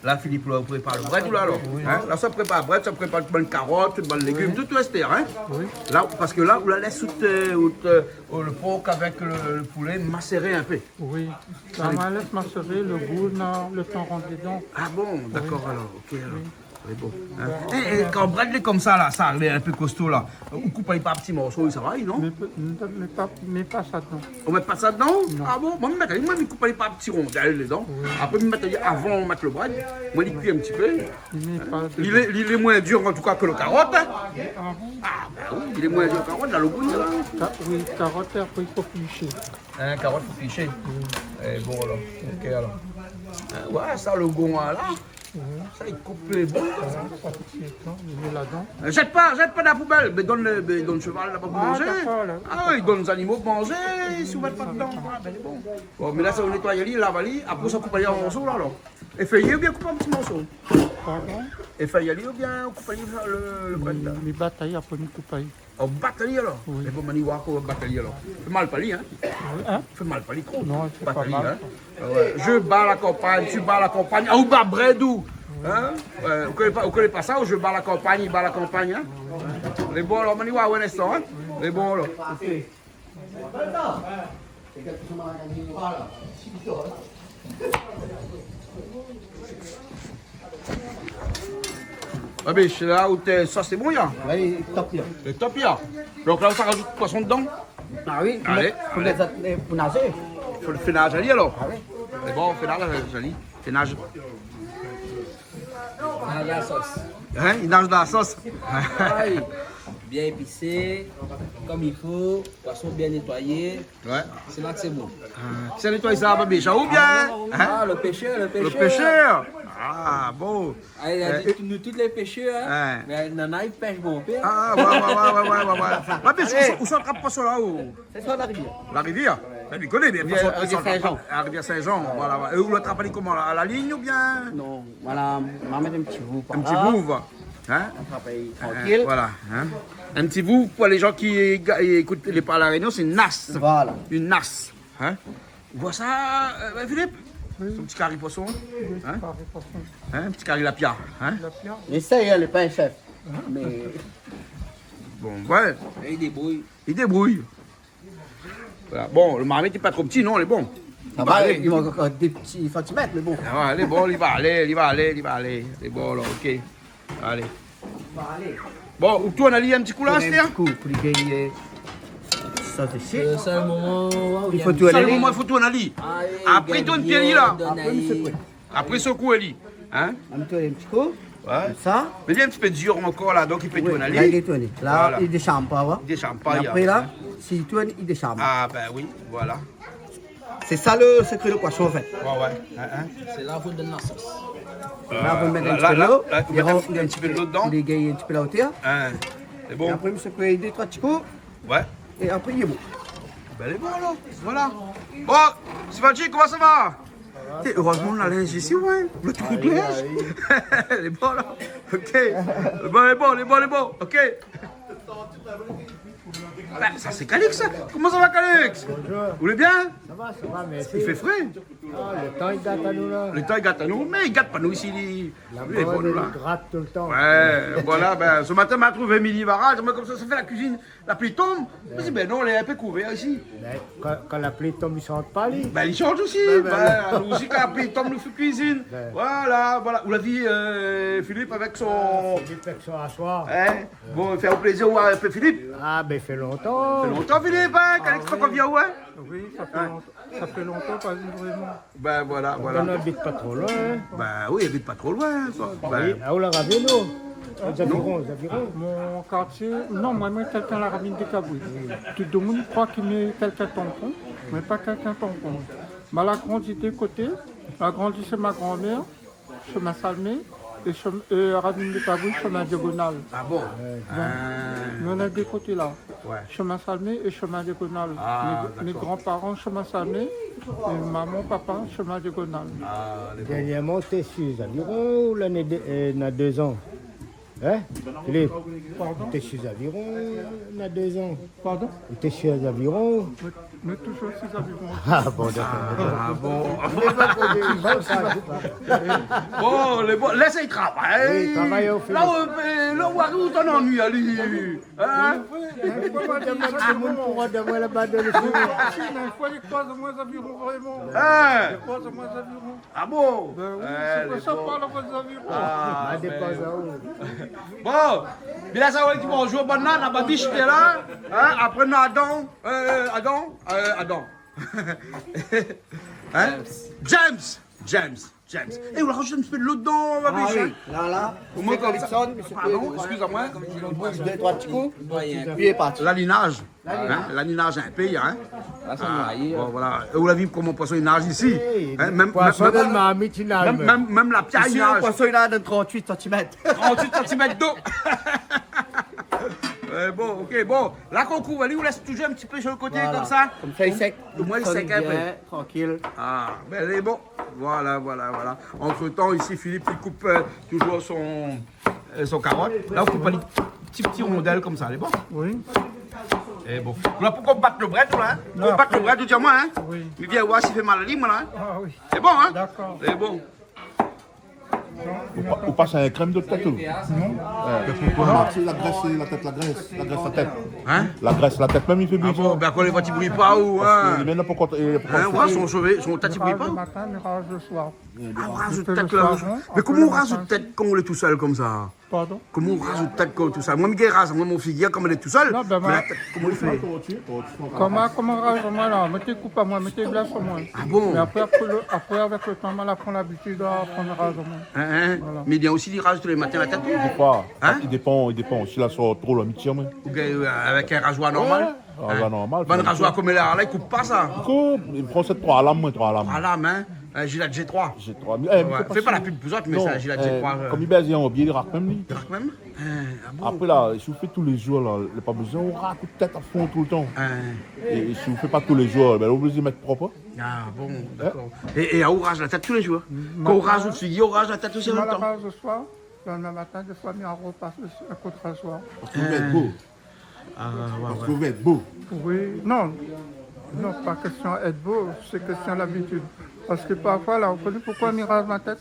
La, Philippe, la, ou prépar lo brèd, ou la, alor ? Oui. Hein ? La, sa prépar brèd, sa prépar bann karot, tout bann légim, tout, tout, et cetera, hein ? Oui. La, parske la, ou la lès tout, euh, tout, euh, lo por avèk lo, lo poulé maséré in pé. Oui. Sa, ma lès maséré, lo gou, na, lo tan rant dedan. Ah bon, dakor, alor, OK, alor. Oui. Lé bon, hein. É, é, kan brèd lé konmsa la, sa lé in pé kosto la, ou koup ali par ti morso, sa va, non ? Mé pa, mé pa, mé pa sa dedan. Ou mèt pa sa dedan ? Non. Ah bon ? Moin, mi mèt, moin, mi koup ali par ti rondèl dedan. Oui. Apré, mi mèt ali avan, mi mèt lo brèd. Moin, li kui in ti pé. Li lé, li lé moin dir, an tou ka, ke lo karot, hein. Ah bon ? Ah, ben oui, li lé moin dir lo karot, la, lo gou, la. Ka-, oui, karot, apré, i fo épishé. Hein, karot, fo épishé. Oui. Eh, bon, alor. OK, alor. Hein, ouais, sa, lo gou, la. Sa, i koup lé bon. Voilà, sa, tout de suite, non, i mèt ladan. Zèt pa, zèt pa dan la poubèl, mé donn lo, mé donn sheval laba pou manzé. Ah, dakor, la. Ah, oui, donn zanimo pou manzé, si ou mèt pa dedan. Ah, ben, lé bon. Bon, mé la, sa, ou nétoy ali, lav ali, apré, sa, koup ali an morso, la, alor. Éfèyé oubien koup an ti morso ? Pardon ? Éfèy ali oubien koup ali lo, lo brèd la ? Mi, mi bat ali, apré, mi koup ali. Ou bat ali, alor ? Oui. Mé bon, mani, ou va bat ali, alor. Fé mal pa li, hein ? Oui, hein ? Fé mal pa li tro. Non, sé pa mal. Bat ali, hein ? Ah ouais. Je bats la campagne, tu bats la campagne. Ah, ou bat brèd, ou. Hein ? Euh, ou koné pa, ou koné pa sa, ou je bats la campagne, il bat la campagne, hein ? Lé bon, alor, mani, ouais, ouais, in instan, hein ? Lé bon, alor. OK. Ah, mé sé la ou té, sa, sé bon, ya ? Oui, top, ya. Sé top, ya. Donk la, ou sa razout poison dedan ? Ah oui, fo mèt, fo mèt sa, euh, pou nazé. Fo fé naz ali, alor. Ah oui. Lé bon, fé naz ali. Fé naz. Naz la sos. Hein ? I naz dan la sos. Aïe. Bien épisé, comme il faut, poisson bien nettoyé. Ouais. Sé la ke sé bon. Ah, kisa i nétoy sa, Babish, ou bien ? Ah, non, non, non. Hein ? Ah, lo péshèr, lo péshèr. Lo péshèr. Ah, bon. Ah, li la di, euh, nou tout lé péshèr, hein. Ouais. Mé nana i pèsh bon, pèr. Ah, ouais, ouais. Babish, ousa, ousa ou trap poison la, ou ? Sé sa, la rivièr. La rivièr ? Ben, ou koné bien, rivièr, poison, rivièr poison, Saint-Jean. Ah, rivièr Saint-Jean, voilà, voilà. É ou la trap ali koman, a la lign oubien ? Non, voilà, ma mèt in ti vouv par la. In ti vouv, hein ? Ou trap ali trankil. Euh, voilà, hein. In ti vouv, pou lé jan ki ga-, i ékout, lé pa La Rényon, sé in nas. Voilà. In nas, hein. Ou voi sa, euh, Philippe ? Son ti kari poison. Oui, in ? Kari poison. In, ti kari lapia, in ? Lapia. Li éséy, in, li lé pa in shèf. Mé bon, oué. É li débrouy. Li débrouy. Voilà. Bon, lo marmit lé pa tro pti, non, lé bon. Sa va, li mank ankor dé ti santimèt, mé bon. Ah oué, lé bon, li va alé, li va alé, li va alé. Lé bon, la, OK. Alé. Bon, ou tourn ali in ti kou la, astèr ? In ti kou, pou li gingn, eu, sos isi. Eu, sa, lo moman, oué, i fo tourn ali. Sa, lo moman, i fo tourn ali. Apré, tourn ali la. Apré, mi sékou. Apré, sékou ali. In ? Mi tourn in ti kou. Oué. Konmsa. Mé li lé in ti pé dir ankor la, donk i pé tourn ali. La, li tourn. La, li désham pa, oué. Li désham pa, apré la, si li tourn, li désham. Ah, bin oui, voilà. Sé sa lo sékré lo poison, an fèt. Oué, oué. In, in. Sé la ou donn la sos. La, ou mèt in ti pé dolo. La, la, ou mèt in ti pé dolo dedan. Pou li gingn in ti pé la otèr. In. Lé bon. É apré, mi sékou dé, troi ti kou. Oué. É apré, lé bon. Bin, lé bon, alor. Voilà. Bon, Sivadji, koman sa va ? Sa va, sa va. Erèzman, nou na linz isi, oué. Nou na tout linz. Lé bon, la. OK. Lé bon, lé bon, lé bon, lé bon. OK. Bin, sa, sé Calix, sa. Koman sa va, Calix ? Bonjour. Ou lé bien ? Sa va, sa va, mèrsi. I fé fré. Ah, lo tan i gat anou, la. Lo tan i gat anou, mé i gat pa nou isi, li. La mor i grat toultan. Oué, voilà, bin, se matin, ma trouv Émilie Varage, moin, konmsa, sa fé la kuizine, la pli i tonm. Mi di, bin non, lé in pé kouvèr isi. Bin, kan, kan la pli i tonm, li shant pa, li. Bin, li shant osi. Bin, nou osi, kan la pli i tonm, nou fé kuizine. Bin. Voilà, voilà. Ou la vi, eu, Philippe avèk son... Ah, Philippe avèk son asoir. In ? Bon, fé plézir, ou la vi Philippe. Ah, bin, fé lontan. Fé lontan, Philippe, in ? Calix, sa konvien, oué ? Oui, sa fé lontan. Sa fé lontan, pa vi vréman. Bin, voilà, voilà. Ou abit pa tro loin, in ? Bin oui, i abit pa tro loin, koi. Oui, bin. Ah, ou la ravi, nou ? Zaviron, Zaviron. Mon kartié, non, moin, moin, Kèlkin la Ravine dé Kabri. Tout domoun i kroi ke mi lé Kèlkin Tonton, mé pa Kèlkin Tonton. Ma la grandi dé koté, la grandi shé ma granmèr, shomin Salmé, é shom-, é Ravine dé Kabri, shomin Diagonal. Ah bon ? Oué. Ah. Nou na dé koté la. Oué. Shomin Salmé é shomin Diagonal. Ah, dakor. Mé, mé granparan shomin Salmé, é momon, papa shomin Diagonal. Ah, dakor. Dèrnièrman, ou té si Zaviron, lané dé-, eu, na dé zan ? In, Philippe ? Pardon ? Ou té si Zaviron, na dé zan. Pardon ? Ou té si Zaviron. Mé, mé toujour si Zaviron. Ah bon, dakor. Ah bon. Bon, lé bon, lès ali travay. Oui, travay, ou fé. La, ou, eu, la, ou, ou té annuy ali. In ? Oui, oui. Mé koman di, demoun pou rod amoin laba dan lo shimi. Si, mé fo li kroiz amoin Zaviron, vréman. In ? Li kroiz amoin Zaviron. Ah bon ? Bin oui, sé pou sa ou parl amoin Zaviron. Ah, bin. Bon, Bila sa, oué, di bonjour, bann-la, na Babiche, té la. In ? Apré, na Adam, eu, Adam, eu, Adam. In ? James. James. James. James. É, ou la rajout in ti pé dolo dedan, Babiche, in ? Ah oui, la, la. Koman, konmsa ? Pardon, eskiz amoin. Dé, troi ti kou. Pi lé parti. Laninaz. Laninaz. In ? Laninaz in pé, in ? La, sa noyé, bon, voilà. É ou la vi koman poison i naz isi ? Oui, in ? Mèm, poison mèm, dan la marmit i naz, mèm, mèm, mèm la pièr i naz. Isi, lo poison i naz dan trant-uit santimèt. Trant-uit santimèt dolo. Oué, bon, OK, bon. La, kan ou kouv ali, ou lès toujour in ti pé su lo koté, voilà, konmsa. Konmsa, li sèk. Omoin, li sèk in pé. Bien, trankil. Ah, bin, lé bon. Voilà, voilà, voilà. Antretan, isi, Philippe, li koup, eu, toujour son, eu, son karot. La, ou koup ali ti, ti rondèl konmsa, lé bon ? Oui. É bon. La, pou konbat lo brèd, ou la, in ? Non, konbat lo brèd, ou di amoin, in ? Oui. Mé vien oir si i fé mal ali, moin, la, in ? Ah oui. Lé bon, in ? Dakor. Lé bon. Ou pa-, ou pas in krèm de tèt, ou ? Non. Oué. Mé poukosa ? Non, sé la grès, la tèt, la grès, la grès la tèt. In ? La grès la tèt mèm, i fé bien. Ah bon, bin, kan lé vant i bri pa, ou, in ? Parske li mèm, la, pou kont, li, pou kont... In, oué, son shové, son tèt i bri pa, ou ? Mi raz lo matin, mi raz lo soir. Ah, ou raz out tèt, la. Mi fé lo soir, in. Mé koman ou raz out tèt kan ou lé tousèl konmsa ? Pardon ? Koman ou raz out tèt kan ou lé tousèl ? Moin, mi gingn raz amoin mon figir kan mi lé tousèl. Non, bin, mé la tèt, koman ou fé ? Koman, koman raz amoin la ? Mi té koup amoin, mi té blès amoin. Ah bon ? Mé apré, apré lo, apré, avèk lo tan, ma la pran labitid a pran raz amoin. In, in. Voilà. Mé bien osi, li raz tou lé matin la tèt, ou ? Dé foi. In ? I dépan, i dépan. Si la sort tro, la, mi tir, moin. Oubien, eu, avèk in razoir normal. Oué. Razoir normal. Bann razoir konm la, la, i koup pa sa. I koup, i pran sèt troi lam, moin, troi lam. Troi lam, in. In, Gillette G troi. G troi. Oué. Fé pa la pub pou zot, mé sé in Gillette G troi, eu. Konm i bèz, li anbié, li rak mèm, li. Li rak mèm ? In, ah bon ? Apré, la, si ou fé tou lé zour, la, lé pa bézoin ou rak out tèt a fon toultan. In. É, é si ou fé pa tou lé zour, bin, ou lé oblizé mèt prop, in. Ah bon, dakor. É, é ou raz la tèt tou lé zour ? Kan ou raz out figir, ou raz la tèt osi an mèm tan ? Matin, si ma la raz lo soir, lo landemin matin, dé foi, mi ropas in kou d'razoir. Parske ou vé èt bo. Ah, oué, oué. Parske ou vé èt bo. Oui, non. Non, pa késtion èt bo, sé késtion labitid. Parske parfoi, la, ou koné poukosa mi raz mon tèt ?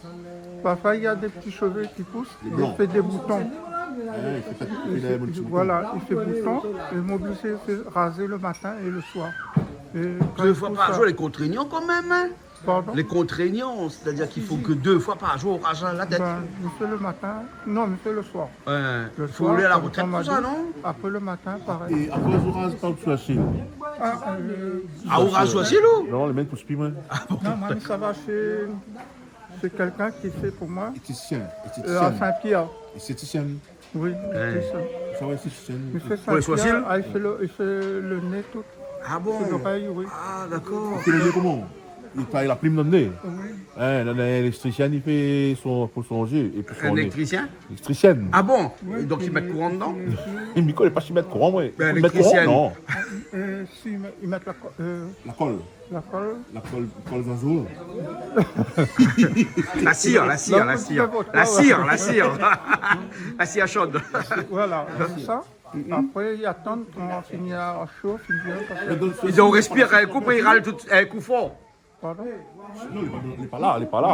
Parfoi, néna dé ti shové ki pous, i fé dé bouton. Lé blan. Ouais, i fé pa, i fé dé bout bouton. Voilà, i fé bouton, é mi oblizé fé razé le matin é le soir. É kan i pous sa. Dé foi par jour, lé kontrényan kan mèm, in ? Pardon ? Lé kontrényan, sétadir k'i fo ke dé foi par jour ou raz la tèt. Ben, mi fé le matin. Non, mi fé le soir. Ouais. Le soir, kan ma di, apré le matin, parèy. Fo alé a la retrèt pou sa, non ? É apré, ou raz pa sou la sèl ? Ah, euh, Ah, ou raz sou la sèl, ou ? Non, lé mèm pou spi, moin. Ah bon ? Non, moin, sa va shé, shé kèlkin ki fé pou moin. Estétisien, euh, estétisièn. À Saint-Pierre. Estétisièn. Oui, estétisièn. Sa va, estétisièn. Pou lé soursil ? Ah, i fé le, i fé le né, tout. Ah bon ? Sé lorèy, oui. Ah, dakor. I fé le né koman ? I travay la plim dan le né ? Oui. In, dan, dan léléktrisièn, i fé son, pou son zié é pou son né. In éléktrisièn ? Éléktrisièn. Ah bon ? Oui, donk i mèt kouran dedan ? Mi koné pa si i mèt kouran, moin. Ben, i mèt kouran, éléktrisièn. Non. Euh, si, i mèt, i mèt la ko-, euh, La kol. La kol. La kol, kol zanzo. La sir, la sir, la sir. Non, la sir, la sir. La sir shod. Voilà, konmsa. Apré, i atann kan fini a sho, fini a... Mé donk, i respir in kou, apré i ral tout in kou for. Pardon ? Non, lé pa, lé pa la, lé pa la.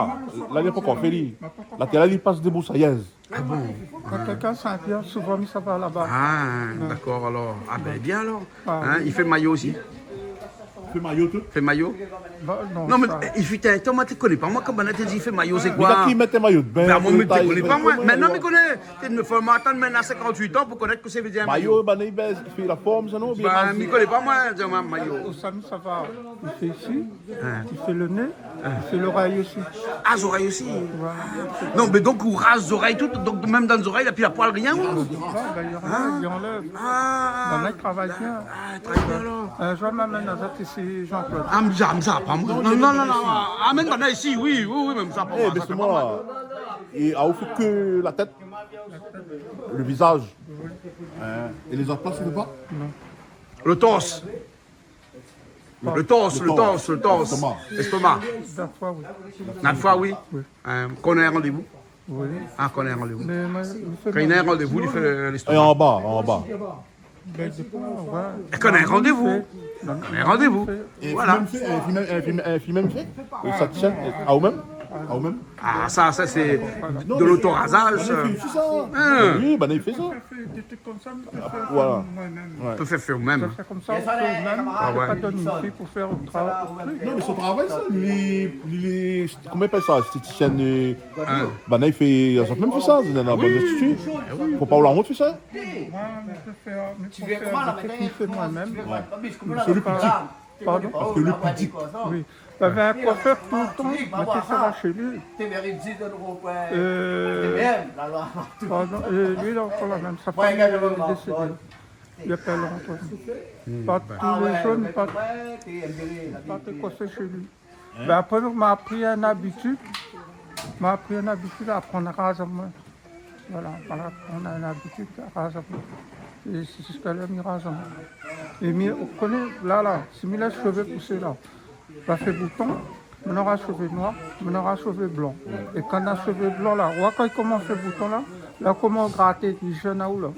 La, li la pankor fé, li. La tèr la, li pas débrousayèz. Ah bon ? Kan kèlkin Saint-Pierre, souvan, mi sava laba. Ah, dakor, alor. Ah ben, bien, alor. Ah, oui. In, i fé mayo osi ? Fé mayo, tout ? Fé mayo ? Bah, non, mé sa, i fut in tan, moin té koné pa, moin, kan banna té di i fé mayo, sé koi ? Mé la ki mèt mayo de bin, ben, moin, mi té koné pa, moin. Mintnan, mi koné. Té, mi fo atann mintnan sinkant-uit an pou konèt kosa i vé dir in mayo. Mayo, banna i bès, i fé la form, sa, non ? Oubien... Ben, mi koné pa, moin, di amoin, mayo. Ousa mi sava, i fé isi. In. I fé le né, i fé lorèy osi. Ah, zorèy osi. Voilà. Non, mé donk, ou raz zorèy tout, donk mèm dan zorèy, la pi la poil, rien, ou ? Ah, ben, i anlèv, i anlèv. Ah. Banna i travay bien. Ah, très bien, alor. In zour, mi amenn azot isi, Jean-Claude. Ah, mé sa, mé sa, pa moin. Non, non, non, non. Amenn banna isi, oui, oui, oui, mé sa, pa moin, sa, pa moin. É, ah, ou fé ke la tèt, le vizaz. In, é lézot plas, ou fé pa ? Non. Le tors. Le tors, le tors, le tors. L'estomac. L'estomac. Dé foi, oui. Dé foi, oui. Oui. Euh, kan ou na in randévou ? Oui. Ah, kan ou na in randévou. Mé moin, mi fé... Kan ou na in randévou, ou fé le, l'estomac. É anba, anba. Ben, dé foi, ouais. É kan ou na in randévou. Non, kan ou na in randévou. Voilà. É fi mèm fé, é fi mèm, é fi mèm, é fi mèm fé. Ou sa tien, a ou mèm ? A ou mèm ? Ah, sa, sa, sé de l'autorazage, sa. Non, mé banna i fé osi sa. In. Oui, banna i fé sa. Dé truk konmsa, mi pé fé moin mèm. Voilà. Ouais. Ou pé fé ou mèm. Sa fé konmsa, ou fé ou mèm. Ah ouais. Ou pé pa donn in fi pou fé le tra-, le truk. Non, mé son travay, sa, li, li, li, koman i apèl sa, estétisièn, euh, banna i fé, zot mèm i fé sa, dan la bann institu. Oui, oui. Fo pa ou la ont fé sa. Moin, mi pé fé, mi pé fé dé truk, mi fé moin mèm. Ouais. Sé le pli dik. Pardon ? Parske le pli dik. Oui. Navé in koifèr toultan, mé té sava shé li. Euh, pardon, é li, la ankor la mèm, sa fami lé désédé. Li apèl ankor. Pa tou lé zour, pa, pa té koifé shé li. Ben, apré, ma pri in abitid, ma pri in abitid a prann raz amoin. Voilà, voilà, ou na in abitid, raz amoin. É sé ziska la mi raz amoin. É mi, ou koné, la, la, si mi lès shové pousé la, va fé bouton, mi nora shové noir, mi nora shové blan. É kan na shové blan la, ou oi kan i komans fé bouton la, la koman graté, i zèn aou la.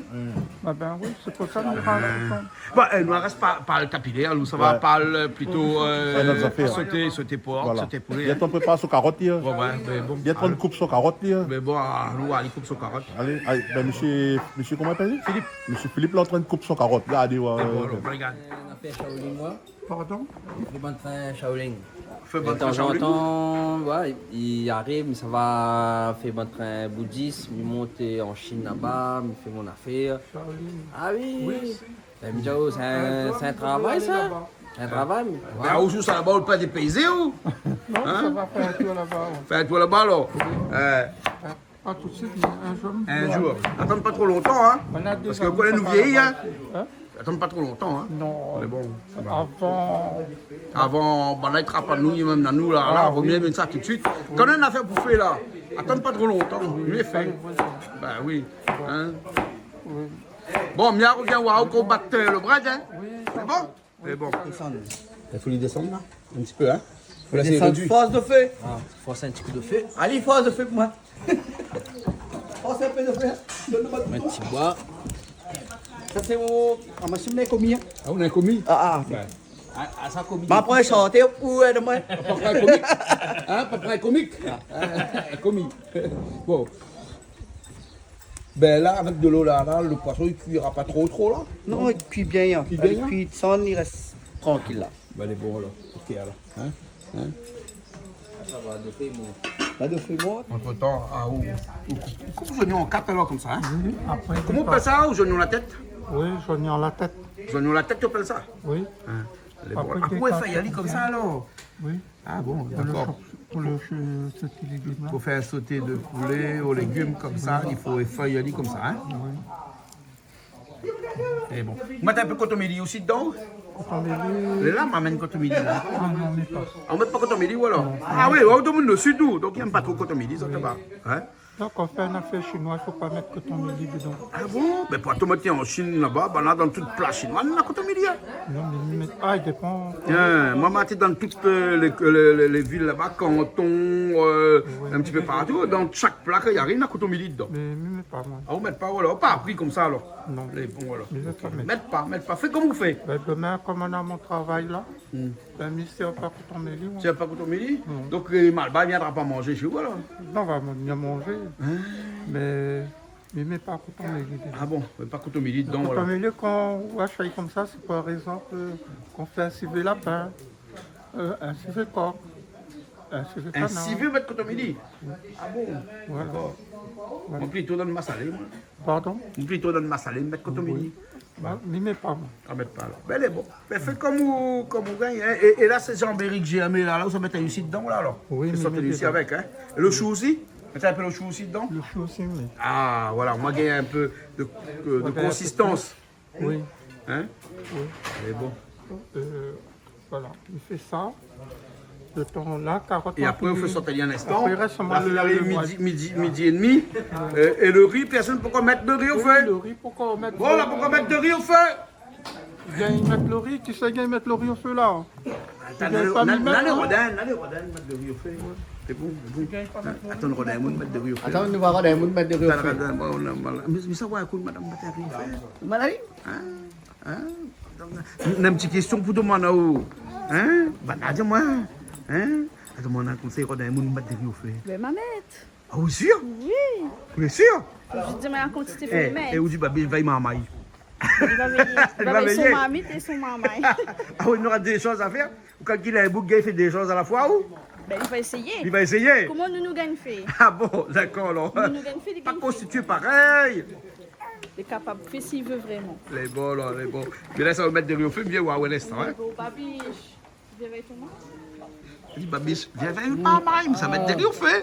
Ah ben oui, sé pou sa mi raz bouton. Bon, euh, nou rès pa, pa le kapilèr, nou sava pa le, plito, euh, in ot zafèr. Soté, soté por, soté poulé. Voilà. Bientôt on prépare son karot, li, in. Ouais, ouais, mé bon. Bientôt on koup son karot, li, in. Mé bon, ah, nou, alé koup son karot. Alé, alé, ben, mésyé, mésyé, koman i apèl ? Philippe. Mésyé Philippe, lé antrin koup son karot. Gardé, ouais, ouais. Mé bon, alor, rogard. Euh, nou la fé Shaolin, moin. Pardon ? Fé bann trin Shaolin. Fé bann trin Shaolin. Dé tan zan tan, ouais, i ariv, mi sava fé bann trin boudis, mi mont an Chine laba, mi fé mon afèr. Shaolin. Ah oui. Oui. Ben, mi di aou, sé in, sé in travay, sa. Sé in travay, mé... Ben, ou sava laba, ou pé dépaysé, ou ? Non, mi sava fé in tour laba, ouais. Fé in tour laba, alor. Euh, Pa tout suit, mé in zour. In zour. Atann pa tro lontan, in. Parske ou koné nou vièyi, in. Atann pa tro lontan, in. Non. Mé bon, sa va. Avan, avan, banna i trap anou, mèm anou la, la, vo mié amenn sa tout suit. Kan ou na in afèr pou fé la, atann pa tro lontan, mié fé. Ben oui. In. Oui. Bon, mi arvien oir aou kan ou bat, euh, le brèd, in. Oui, sa va. Sé bon ? Mé bon. Desann. I fo li desann la, in ti pé, in. Fo lès ali désann, rédui. Fors de fé. Ah, fors in ti kou de fé. Alé, fors de fé pou moin. Fors in pé de fé. Donn amoin in ti boi. Sa sé mon, ah, ma shim lé komi, in. Ah, ou na komi ? Ah, ah, ok. Ouais. Ah, ah, sa komik. Ma pran santé pou èd amoin. Pa pran komik. Hein, pa pran komik. Ah, komik. Bon. Ben la, avèk de lo la, la, lo poison, li kuira pa tro, tro la ? Non, li kui bien, hein. Kui bien, hein ? Li kui, san, li rès trankil la. Ben, lé bon, alor. Ok, alor. Hein ? Hein ? Sa va, do fé mor. La, do fé mor. Antretan, ah, ou, ou, ou koup zoignon an kat, alor, konmsa, hein ? Oui, apré, koman ou apèl sa, ou zoignon la tèt ? Oui, zoignon la tèt. Zoignon la tèt, ou apèl sa ? Oui. Hein ? Lé bon. Apré, apré, ou fé ali konmsa, alor ? Oui. Ah bon, dakor. Pou lo sho-, pou lo sho-, soté légim la. Pou fé in soté de poulé o légim konmsa, i fo fèy ali konmsa, hein ? Oui. É bon. Ou mèt in pé kotomili osi dedan ? Kotomili. Lé la, ma amenn kotomili la. Non, non, mèt pa. Ah, ou mèt pa kotomili, ou alor ? Non. Ah oui, ou, tout demoun le sid, ou, donk i èm pa tro kotomili, sa, oui, sa va. Hein ? Donk, kan ou fé in nafèr shinoi, i fo pa mèt kotomili dedan. Ah bon ? Mé pou tomat an Shine laba, ben la, dan tout pla shinoi, na kotomili, hein ? Non, mé, mé, ah, i dépan. Hein, moin, ma té dan tout, euh, lé, lé, lé, lé vil laba, Kanton, euh, oui, in ti pé partou, dan shak pla, i ariv, na kotomili dedan. Mé, mé, mé pa moin. Ah, ou mèt pa, ou la pa apri konmsa, alor ? Non. Lé bon, alor. Mé mèt pa, mèt pa. Fé konm ou fé. Ben, domin, konm moin na mon travay la, hmm, ben, mi sèr pa kotomili, moin. Sèr pa kotomili ? Non. Donk, euh, Malbar i viendra pa manzé shé ou, alor ? Non, va vni manzé. Hein ? Mé, mé, mé pa kotomili dedan. Ah bon, mé pa kotomili dedan, voilà. Kotomili, kan ou ashèt konmsa, sé par égzanp, euh, kan ou fé in sivé lapin, euh, in sivé kok, in sivé kanar. In sivé, ou mèt kotomili ? Ah bon ? Voilà. Dakor. Voilà. Moin, plito dan masalé, moin. Pardon ? Moin plito dan masalé, mèt kotomili. Oui. Moin, mi mèt pa, moin. Ah, mèt pa, alor. Ben, lé bon. Ben, fé konm ou, konm ou gingn, hein. É, é la, sé zanbéri ke mi mèt la, la, ou sa mèt ali osi dedan, la, alor ? Oui, mi mèt ali osi dedan. Fé sot ali avèk, hein. É lo shou osi ? Mèt in pé lo shou osi dedan ? Lo shou osi, oui. Ah, voilà, moin gingn in pé de, euh, de konsistans. Ouais, ben, oui. Hein ? Oui. Lé bon. Euh, Voilà, i fé sa. Lo tan la, karot la fini. É apré, ou fé sot ali in instan. Apré, rès solman lo, lo midi, midi, midi é demi. Euh, é lo ri, pèrsone i pé ankor mèt lo ri o fé. Oui, lo ri, poukoué mèt lo ri o fé ? Voilà, poukoué mèt lo ri o fé ? Gingn mèt lo ri, kisa i gingn mèt lo ri o fé la ? Atann, na, na, na Rodin, na Rodin, mèt lo ri o fé. Ouais. Sé bon, sé bon. Atann, Rodin, moun mèt lo ri o fé. Atann, nou va Rodin, moun mèt lo ri o fé. Atann, Rodin, bon, nou, voilà. Mé, mé sa, ouais, kout madam, mèt lo ri o fé. Madam ? Hein ? Hein ? Na in ti késtion pou domann aou. Hein ? Banna di amoin. Hein ? Domann in konsèy, kan in moun i mèt lo ri o fé. Ben, ma mèt. Ah oui, sir ? Oui. Ou lé sir ? Fo zis di amoin la kantité fo mèt. É, é ou di, Babish va marmay. Li va véyé. Li va véyé son marmit é son marmay. Ah oui, nora dé shoz a fèr. Ou kalkil in boug i fé dé shoz a la foi, ou ? Ben, li va éséyé. Li va éséyé. Koman nou, nou gingn fé ? Ah bon, dakor, alor. Nou, nou gingn fé, li gingn fé. Pa konstitié parèy. Li lé kapab fé si li vé vréman. Lé bon, la, lé bon. Mé la, sa va mèt lo ri o fé, bien, ouais, ouais, linstan, hein. Lé bon, Babish, vien avèk moin. Li di, Babish, vien avèk moin, marmay, sa va mèt lo ri o fé.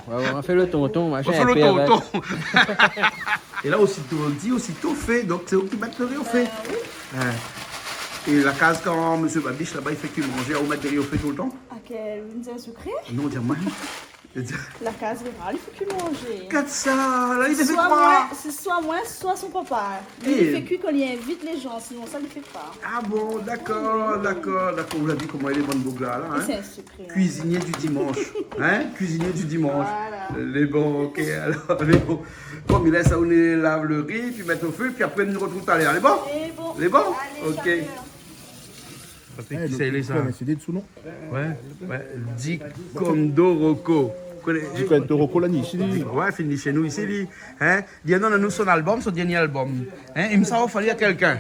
Ouais, ouais, nou fé lo tonton, machin, in pé avèk. Nou fé lo tonton. É la, osito di, osito fé, donk sé ou ki mèt lo ri o fé. Ben oui. Hein. É la kaz, kan mésyé Babish, laba, i fé kui manzé, ou mèt lo ri o fé toultan ? A kèl, in sekré ? Non, di amoin. La kaz Gérard, li fé kui manzé. Gard sa, la, li fé koi ? Soi moin, sé soi moin, soi son papa. Li, li fé kui kan li invit lé jan, sinon sa, li fé pa. Ah bon, dakor, dakor, dakor. Ou la vi koman lé bann boug la, la, hein ? Sé in sekré, hein. Cuisinier du dimanche. Hein ? Cuisinier du dimanche. Voilà. Lé bon, ok, alor, lé bon. Bon, mé la, sa, nou lav lo ri, pi mèt o fé, pi apré, nou artrouv talèr. Lé bon ? Lé bon. Lé bon ? Alé, ok. Patrick, eh, kisa i lé sa ? Mé sé dé dosou, non ? Ouais, ouais, Di Kondoroko. Ou koné, Di Kondoroko, la, ni isi, li. Ouais, fini shé nou isi, li. Hein ? Li néna, nou, son album, son dernié album. Hein ? I mi sa ofèr ali a kèlkin.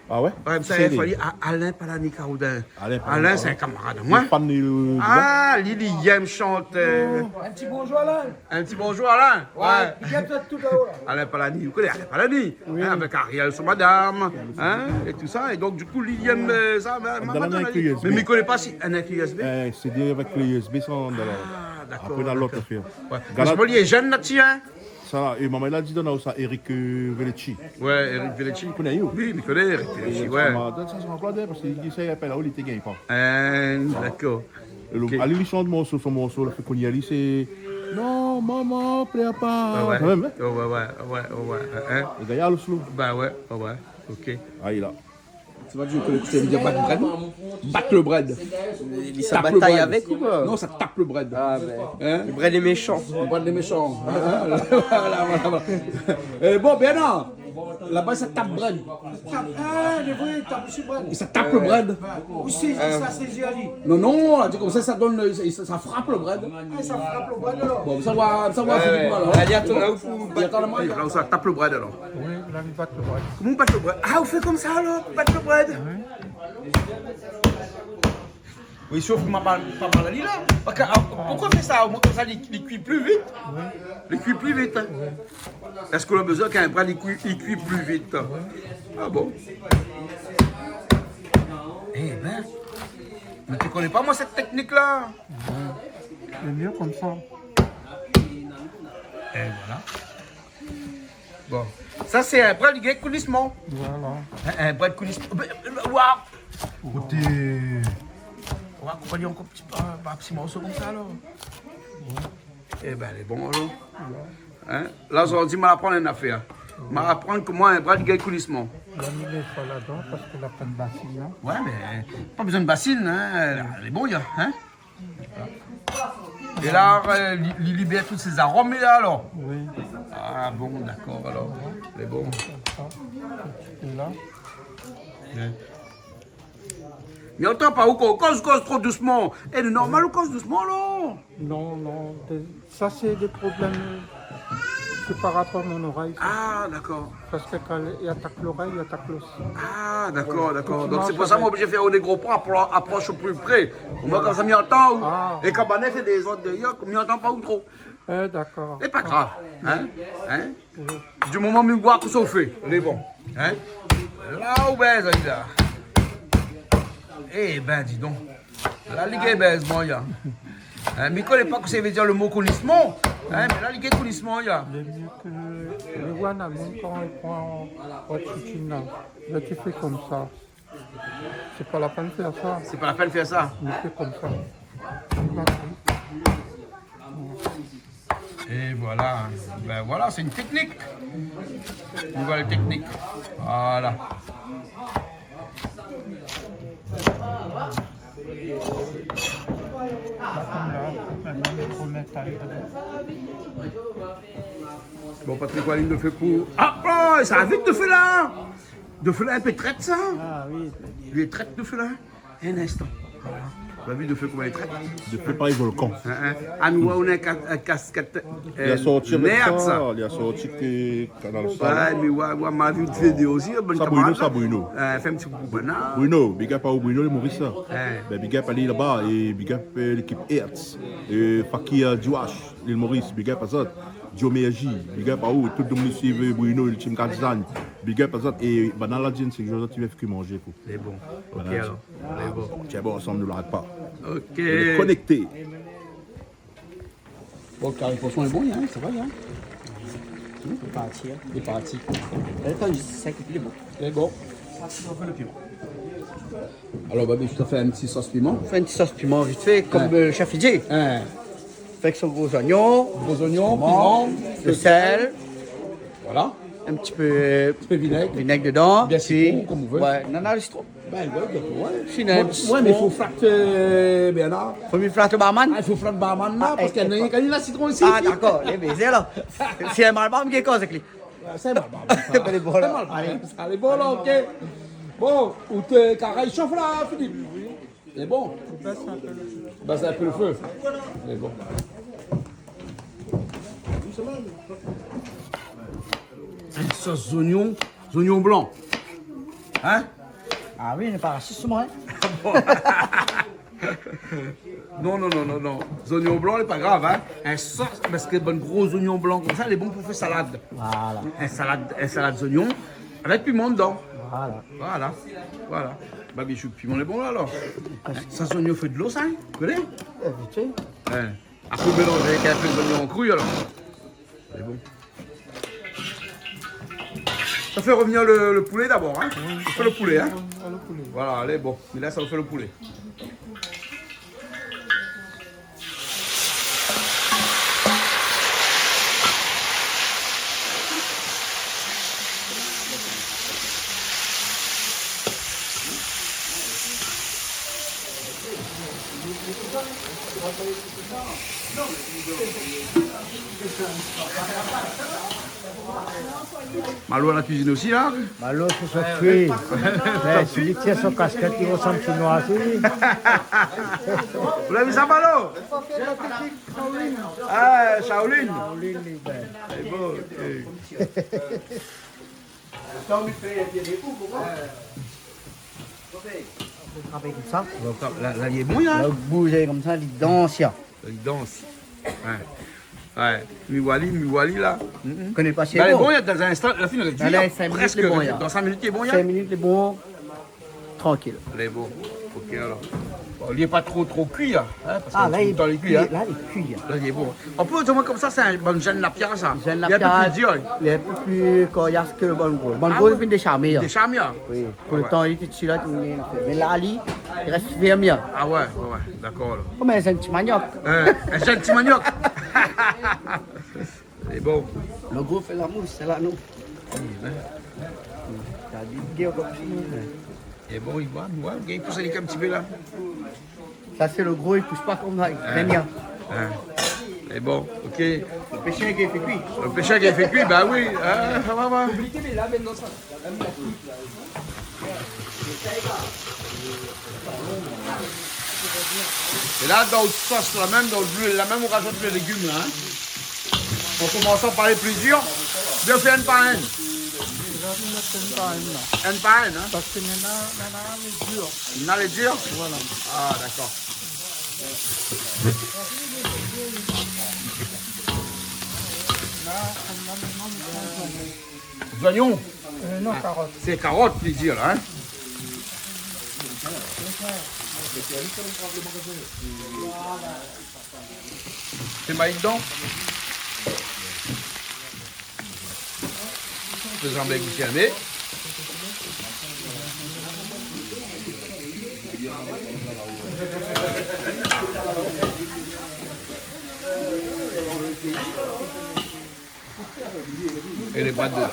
Ah ouais ? Ouais, i mi sa ofèr ali a Alain Palani Caroudin. Alain Palani, Alain, sé in kamarad amoin. Li lé fan de, de... Ah, li, li èm shanté. In ti bonjour, Alain. In ti bonjour, Alain. Ouais, ouais. Big up tout laba, la. Alain Palani, ou koné Alain Palani, oui, hein, avèk Ariel, son madam, hein, é tousa. É donk, di kou, li èm, euh, sa, mé, mé, mé, mé mi koné pa si, in, avèk klé USB. Eh, sé dé avèk klé USB, sa, dan la. Ah, dakor, dakor. Apré, na lot afèr. Ouais. Gala. Paske li lé jenn, la, ti, hein. Sa, é momon la di, dan la, sa, Eric, euh, Velechi. Ouais, Eric Velechi. Ou koné, ou ? Oui, mi koné Eric Velechi, ouais. Sa, sa, sa, sa, parske li, sa, i apèl, li té gingn pa. Hein, dakor. É lo, ok, ali, li shant morso, son morso la, fé koné ali, sé Non, momon, plèr pa. Ouais, ouais. Sa mèm, hein ? Ouais, ouais, ouais, ouais, hein. Lo gayar, lo slow. Bah ouais, ouais, ouais. Ok. Ayi la. Sa va di ke sé di bat brèd. Bat lo brèd. Li sa batay avèk ou koi ? Non, sa tap lo brèd. Ah ben. Hein ? Lo brèd lé méshan. Lo brèd lé méshan. Hein ? Voilà, voilà, voilà. Eh, bon, Bernard. Laba sa i tap brèd. Tap, ah, lé vré, tap su brèd. Sa i tap lo brèd. Ou sézi, sa sézi ali. Non, non, la di konmsa, sa i done, sa, sa i frap lo brèd. Ah, sa i frap lo brèd alor. Bon, sa va, sa va, Philippe, alor. Alé, atann, la, ou fou, atann, la, sa i tap lo brèd alor. Oui, la, i bat lo brèd. Koman ou bat lo brèd ? Ah, ou fé konmsa alor, ou bat lo brèd. Oui. Oui, sof ke ma pa, pa mal ali la. Parske, ah, poukosa fé sa ? Omoin konmsa, li, li kui pli vit. Oui. Li kui pli vit, hein. Oui. Èske ou la bezoin k'in brèd li kui, li kui pli vit ? Oui. Ah bon ? Eh ben, mi té koné pa, moin, sèt téknik la. Oui. Lé myé konmsa. Et voilà. Bon. Sa, sé in brèd i gingn kounisman. Voilà. In, in brèd kounisman. Bin, bin, waouh ! Koté. Ou va koup ali ankor ti pa, pa ti morso konmsa, alor. Ouais. Eh ben, lé bon, alor. Ouais. Hein ? La, zordi, ma aprann in nafèr. Ma aprann koman in brèd i gingn kounisman. La, mi mèt pa ladan parske la pa de basine, hein. Ouais, mé pa bezoin de basine, hein. Lé bon, ya, hein. É la, euh, li, li libèr tout sé zarom, la, alor. Oui. Ah bon, dakor, alor. Lé bon. Konmsa. É la. Ouais. Mi antan pa ou, koz, koz tro dousman. É, lé normal ou koz dousman, non ? Non, non, dé-, sa sé dé problèm, euh, sé par rapor mon zorèy, sa. Ah, dakor. Parske kan i atak zorèy, i atak lo... Ah, dakor, dakor. Donk sé pou sa moin oblizé fé dé gro pran, apro-, aprosh o pli pré. Omoin konmsa mi antan ou. Ah. É kan banna i fé dé zot dèryèr, mi antan pa ou tro. Eh, dakor. Lé pa grav, hein ? Hein ? Oui. Du moman mi oi kosa ou fé, lé bon. Hein ? La ou bèz ali la. Eh ben, di donk. La li gingn bèz, bon, ya. Hein, mi koné pa kosa i vé dir lo mo kounisman. Hein, mé la li gingn kounisman, ya. Lé myé ke, lé wan a moun kan i pran ot soutien la. La ti fé konmsa. Sé pa la pèn fé sa. Sé pa la pèn fé sa. Mi fé konmsa. Et voilà. Ben voilà, sé in téknik. Nouvèl téknik. Voilà. Bon, Patrick, ou alim lo fé pou... Ah, oh, sa i sava vit, lo fé la. Lo fé la, in pé trèt, sa. Ah oui, trèt. Li lé trèt, lo fé la. In instan. Voilà. Ou la vi lo fé koman li lé trèt ? Lo fé parèy volkan. Hein, hein. Ah, nou, nou, in kas-, in kaskèt, euh, mèrd, sa. Li la sorti avèk sa, li la sorti ke Kanal Sal. Ouais, mé ouais, ouais, ma vi out vidéo osi, hein, bann kamarad la. Sa Bruno, sa Bruno. Euh, fé in ti koukou banna. Bruno, big up à Bruno, l'île Maurice, sa. Ouais. Ben, big up ali laba, é big up, euh, lékip Hertz, euh, Fakir Diouache, l'île Maurice, big up azot. Dio Merji, big up aou, tout domoun i suiv Bruno, le team Kazan. Big up azot, é banna la di, sé ke zot i vé fé manzé, koi. Lé bon. Voilà. Ok, alor. Lé bon. Tienbo ansanm, nou larg pa. Ok. Nou lé konèkté. Bon, kari poison lé bon, hein, sa va, hein. Lé parti, hein. Lé parti. Lé bon. Lé bon. Alor, Babi, mi sa fé in ti sos piman. Fé in ti sos piman vit fé, konm, euh, chèf i di. Hein. Avèk son gro zoignon. Gro zoignon, piman, lo sèl. Voilà. In ti pé, euh, ti pé vinèg. Vinèg dedan. Bien sitron, konm ou vé. Ouais, non, non, sitron. Ben ouais, ben ouais. Sinon, ouais, mé fo flat, euh, Bernard. Fo mi flat lo barman. Ah, i fo flat barman la, parske néna in kan néna sitron isi. Ah, dakor, lé bézé la. Si in malbar, mi koz avèk li. Ah, sé malbar, sa. Lé bon la. Sé malbar, sa. Lé bon la, ok. Bon, out kari i shof la, Philippe ? Lé bon. Bès in pé lo fé. Bès in pé lo fé. Lé bon. In sos zoignon, zoignon blan. Hein ? Ah oui, nou lé pa rasis, moin, hein. Non, non, non, non, non. Zoignon blan, lé pa grav, hein. In sos, parske bann gro zoignon blan konmsa, lé bon pou fé salad. Voilà. In salad, in salad zoignon avèk piman dedan. Voilà. Voilà. Voilà. Babi, chou piman lé bon la, alor. Sa zoignon i fé dolo, sa, hein ? Ou koné ? Eh, vit fé. Hein. Apré, mélanzé avèk in pé zoignon kri, alor. Lé bon. Sa fé revnir lo, lo poulé dabor, hein ? Oui, fé lo poulé, hein ? Oui, lo poulé. Voilà, alé, bon. Mé la, sa fé lo poulé. Malo la kuizine osi la. Malo sé son kui. Bin, si li tir son kaskèt, li rosanm sinoi osi. Ou la vi sa, Malo ? Ah, Shaolin. Shaolin, li, bin. Sé bon, ok. Fo travay konmsa. Donk la, la, li lé bon, la. La, bouz konmsa, li dans, ya. Li dans. Wé. Wé. Mi oi ali, mi oi ali, la. Mm, mm. Koné pa si lé bon. Lé bon, ya, dan in instan, la fine rédui. Alé, sink minit, prèsk lé bon, ya. Dan sink minit, lé bon, ya. Sink minit, lé bon. Trankil. Lé bon. Ok, alor. Bon, li lé pa tro, tro kui, in, parske la, li lé kui, in. La, li lé kui, la. La, li lé bon. An plis, omoin konmsa, sé in bann jenn lapia, sa. Jenn lapia, li lé in pé pli dir, in. Li lé in pé pli korias ke lo bann gro. Bann gro, li fine désharmé, in. Désharmé, in. Wi. Pou lo tan, li té dési la, li fine fé. Mé la, li, li rès fèrm, in. Ah wé, wé, wé. Dakor, alor. Konm in jenn ti maniok. In, in jenn ti maniok. Lé bon. Lo gro fé la mous, sé la nou. Wi, in. Sa di gèr konm si nou. Lé bon, li va, li va, li pous ali in ti pé la. Sa sé lo gro, li pous pa konmsa, li grin bien. In. Lé bon, ok. Lo pésèr ki fé kui. Lo pésèr ki fé kui, ba wi, in, sa va, va. É la, dan out sos la mèm, dan luil la mèm, ou razout lé légim la, in. An komansan par lé pli dir, oubien fé inn par inn ? Inn par inn, la. Inn par inn, in ? Parske néna, néna lé dir. Néna lé dir ? Voilà. Ah, dakor. Zoignon ? Euh, non, karot. Sé karot, li di la, in ? Sé mayi dedan. Fé sanblan gouté in pé. É lé bwat dedan.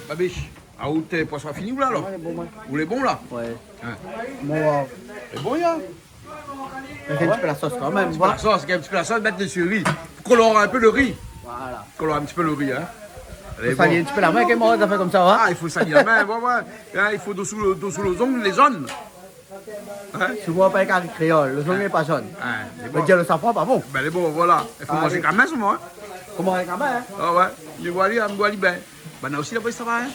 Babich, a, ou té, poison la fini, ou la, alor ? Wé, lé bon, wé. Ou lé bon, la ? Wé. In. Bon, euh, lé bon, ya. Mèt in ti pé la sos kan mèm, in ti pé la sos, in ti pé la sos, mèt dési lo ri. Pou kolor in pé lo ri. Voilà. Kolor in ti pé lo ri, in. Fo sali in ti pé la min, kèl moman zafèr konmsa, in ? Ah, i fo sali la min, wé, wé. In, i fo dosou lo, dosou lo zong, lé zone. In ? Si ou voi pa in kari kréol, lo zong lé pa zone. In, lé bon. Vé dir lo safran pa bon. Bin, lé bon, voilà. I fo manzé kan mèm, soman, in. Fo manzé kan mèm, in. Ah wé. Mi oi ali, mi oi ali, bin. Banna osi, laba, sa va, in.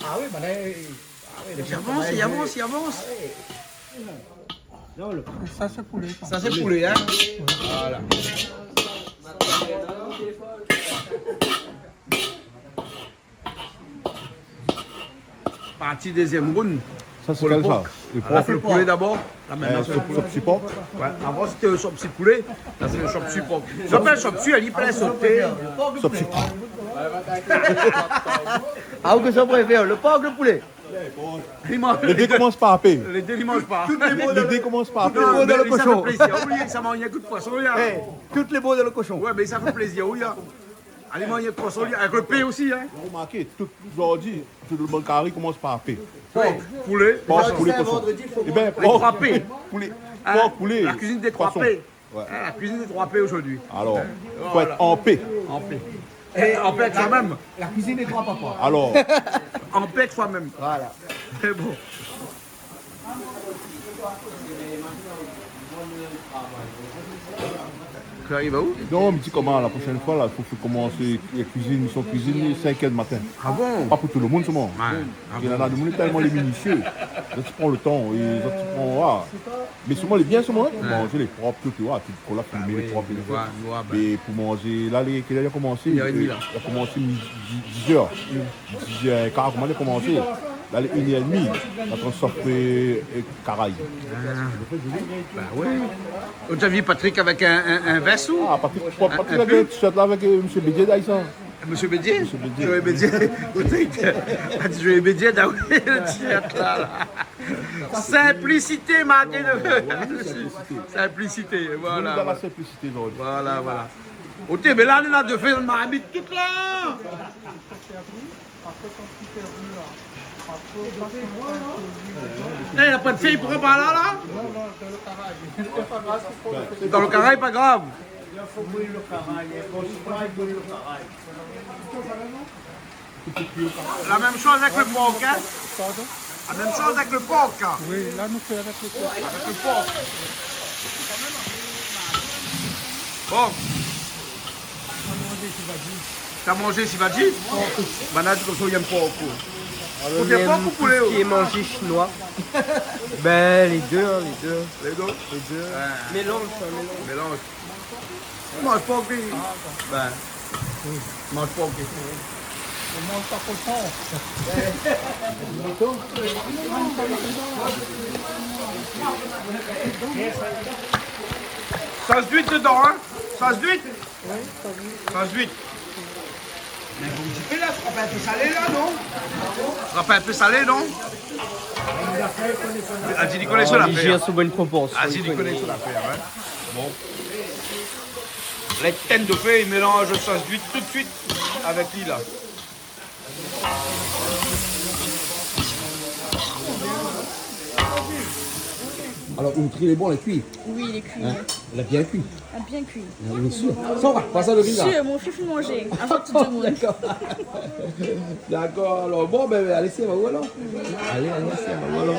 Ah wi, banna, ah wi, i avans, i avans, i avans. Ah wi. Non, lo... Sa, sé poulé, sa. Sa, sé poulé, in ? Voilà. Parti dézièm round. Sa, sé kèl, sa ? Pou lo por. Lo por. Alor, lo poulé dabor. La, mintnan, sé lo poulé. Sop, sop si por. Wé, avan, sété sop si poulé. La, sé sop si por. Sa i apèl sop si, li pé soté. Sop si por. Ah, ou ke sa préfèr, lo por, lo poulé ? Lé dé i komans par P. Lé dé i manz pa. Tout lé dé i komans par P. Tout lé bo dan lo koshon. Mé sa i fé plézir, wi, sa i manz in kou d'poison, wi, in. É, tout lé bo dan lo koshon. Wé, mé sa i fé plézir, wi, in. Alé, manz koshon, wi, avèk lo P osi, in. Ou la romarké, tout, zordi, tout lo bann kari i komans par P. Por, poulé, koshon. Por, poulé, koshon. Ében, por, poulé, poulé, koshon. Lé troi P. In ? Por, poulé, la kuizine dé troi P. Wé. In, la kuizine dé troi P zordi. Alor, fo èt an pé. An pé. É an pé avèk soi mèm. La kuizine dé troi papa. Alor. An pé avèk soi mèm. Voilà. Sé bon. Ou ariv a ou ? Non, mi di koman, la proshèn foi, la, fo, fo komansé, la kuizine, son kuizine, sink èr di matin. Ah bon ? Pa pou tout lo moun, soman. Wé. Ah bon ? Néna demoun, tèlman lé minisié. Zot i pran lo tan, é zot i pran, ah. Mé soman lé bien, soman, in. Wé. Manzé lé prop, tout, ou oi, tout, kola, fimé, lé prop, lé prop. Ah wi, mi oi, mi oi, bin. Mé pou manzé, la, lé, kèl èr li la komansé ? Inn èr é dmi, la. Li la komansé mi-, di-, diz èr. Diz èr é kar, koman li la komansé ? La lé inn èr é dmi, la pran sop, euh, karay. Ah. Bin wé. Ou la vi Patrick avèk in, in, in vès ou ? Ah, Patrick, Patrick avèk in t-shirt la, avèk, euh, Mésyé Bédié, la, sa. Mésyé Bédié ? Mésyé Bédié. Joé Bédié. Patrick a di Joé Bédié, la, wi, lo t-shirt la, la. Simplicité, marké de... Wé, wé, simplicité. Simplicité, voilà, voilà. Nou lé dan la sinplisité zordi. Voilà, voilà. Oté, mé la, nou la dé fé marmit tout la. Eh, la pa d'fèy, poukoi pa la, la ? Dan lo karay, pa grav. La mèm shoz avèk lo por, in ? Pardon ? La mèm shoz avèk lo por, in ? Oui, la nou fé avèk lo por. Avèk lo por. Bon. Ou la manzé sivadji ? Ou la manzé sivadji ? Banna la di konmsa, li yèm por. Ou fé por ou poulé, ou ? Tout sak lé manzé shinoi. Bin, lé dé, in, lé dé. Lé dé ? Lé dé. Ouais. Mélanz, in, mélanz. Mélanz. Ou manz por, li. Bin, manz por, li. Ou manz pa koshon. Sos d'uit dedan, in ? Sos d'uit ? Sos d'uit. Mé bon, ti pé la, sra pa in pé salé la, non ? Sra pa in pé salé, non ? Azi li koné son lafèr. Li jèr sou bone proporsion. Azi li koné son lafèr, in. Bon. Lé tèn de fé, li mélanz sos d'uit tout de suit avèk li la. Alor, ou trouv lé bon, lé kui ? Oui, lé kui, oui. In ? Lé bien kui ? Ah, bien kui. Ah, oui, sir. Sa va, pa sa lo vi la. Sir, mon fif manzé, avan tout demoun. Dakor. Dakor, alor, bon, bin, alé, sé aou alor. Alé, alé, sé aou alor.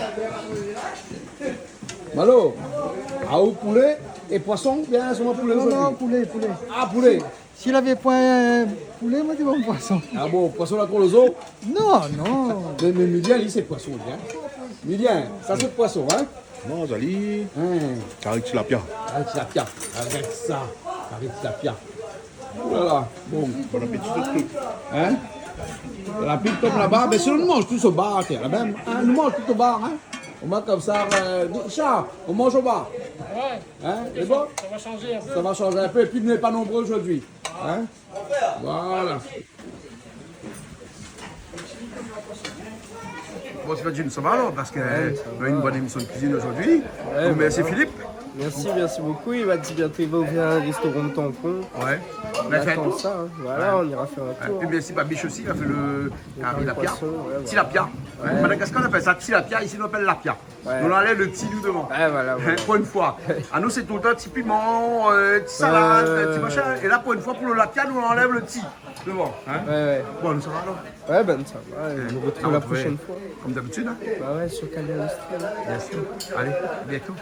Malo, aou poulé é poisson, oubien solman poulé zordi ? Non, non, poulé, poulé. Ah, poulé. Si lavé poin poulé, moin té pran poisson. Ah bon, poisson la kol o zo ? Non, non. Mé, mé Milien, li, sé poisson, li, in. Milien, sa sé poisson, in ? Non, zoli. In. Kari tilapia. Kari tilapia. Avèk sa, kari tilapia. Oh la la, bon. Bon apéti tout. In ? La pli konm laba, mé si nou manz tout o bar, la mèm, in, nou manz tout o bar, in. Omoin konmsa, euh, Richard, nou manz o bar. Ouais. In ? Lé bon ? Sa va shanzé in pé. Sa va shanzé in pé, épi nou lé pa nonbré zordi. In ? Voilà. Bon, sé pa Jim, sa va alor, parske nou na in bone émision de kuizine zordi. Ouais, voilà. Donk, mèrsi Philippe. Mèrsi, mèrsi bokou. Li la di bientôt li va ouvèr in réstoran Tampon. Ouais. Nou atann sa, in. Voilà, nou ira fé in tour. Épi mèrsi Babiche osi, li la fé lo kari poisson, ouais, voilà. Tilapia. Ouais. Madagascar, nou apèl sa tilapia, isi nou apèl lapia. Ouais. Nou anlèv lo ti, nou, dovan. Ouais, voilà, voilà. In, pou in foi. Anou, sé toultan ti piman, euh, ti salad, ti machin. É la, pou in foi, pou lo lapia, nou anlèv lo ti dovan, in. Ouais, ouais. Bon, nou sava alor. Ouais, bin, sa va. Nou artrouv la proshèn foi. Konm dabitid, in. Bah ouais, sur Kanal Austral. Bien sir. Alé, à bientôt.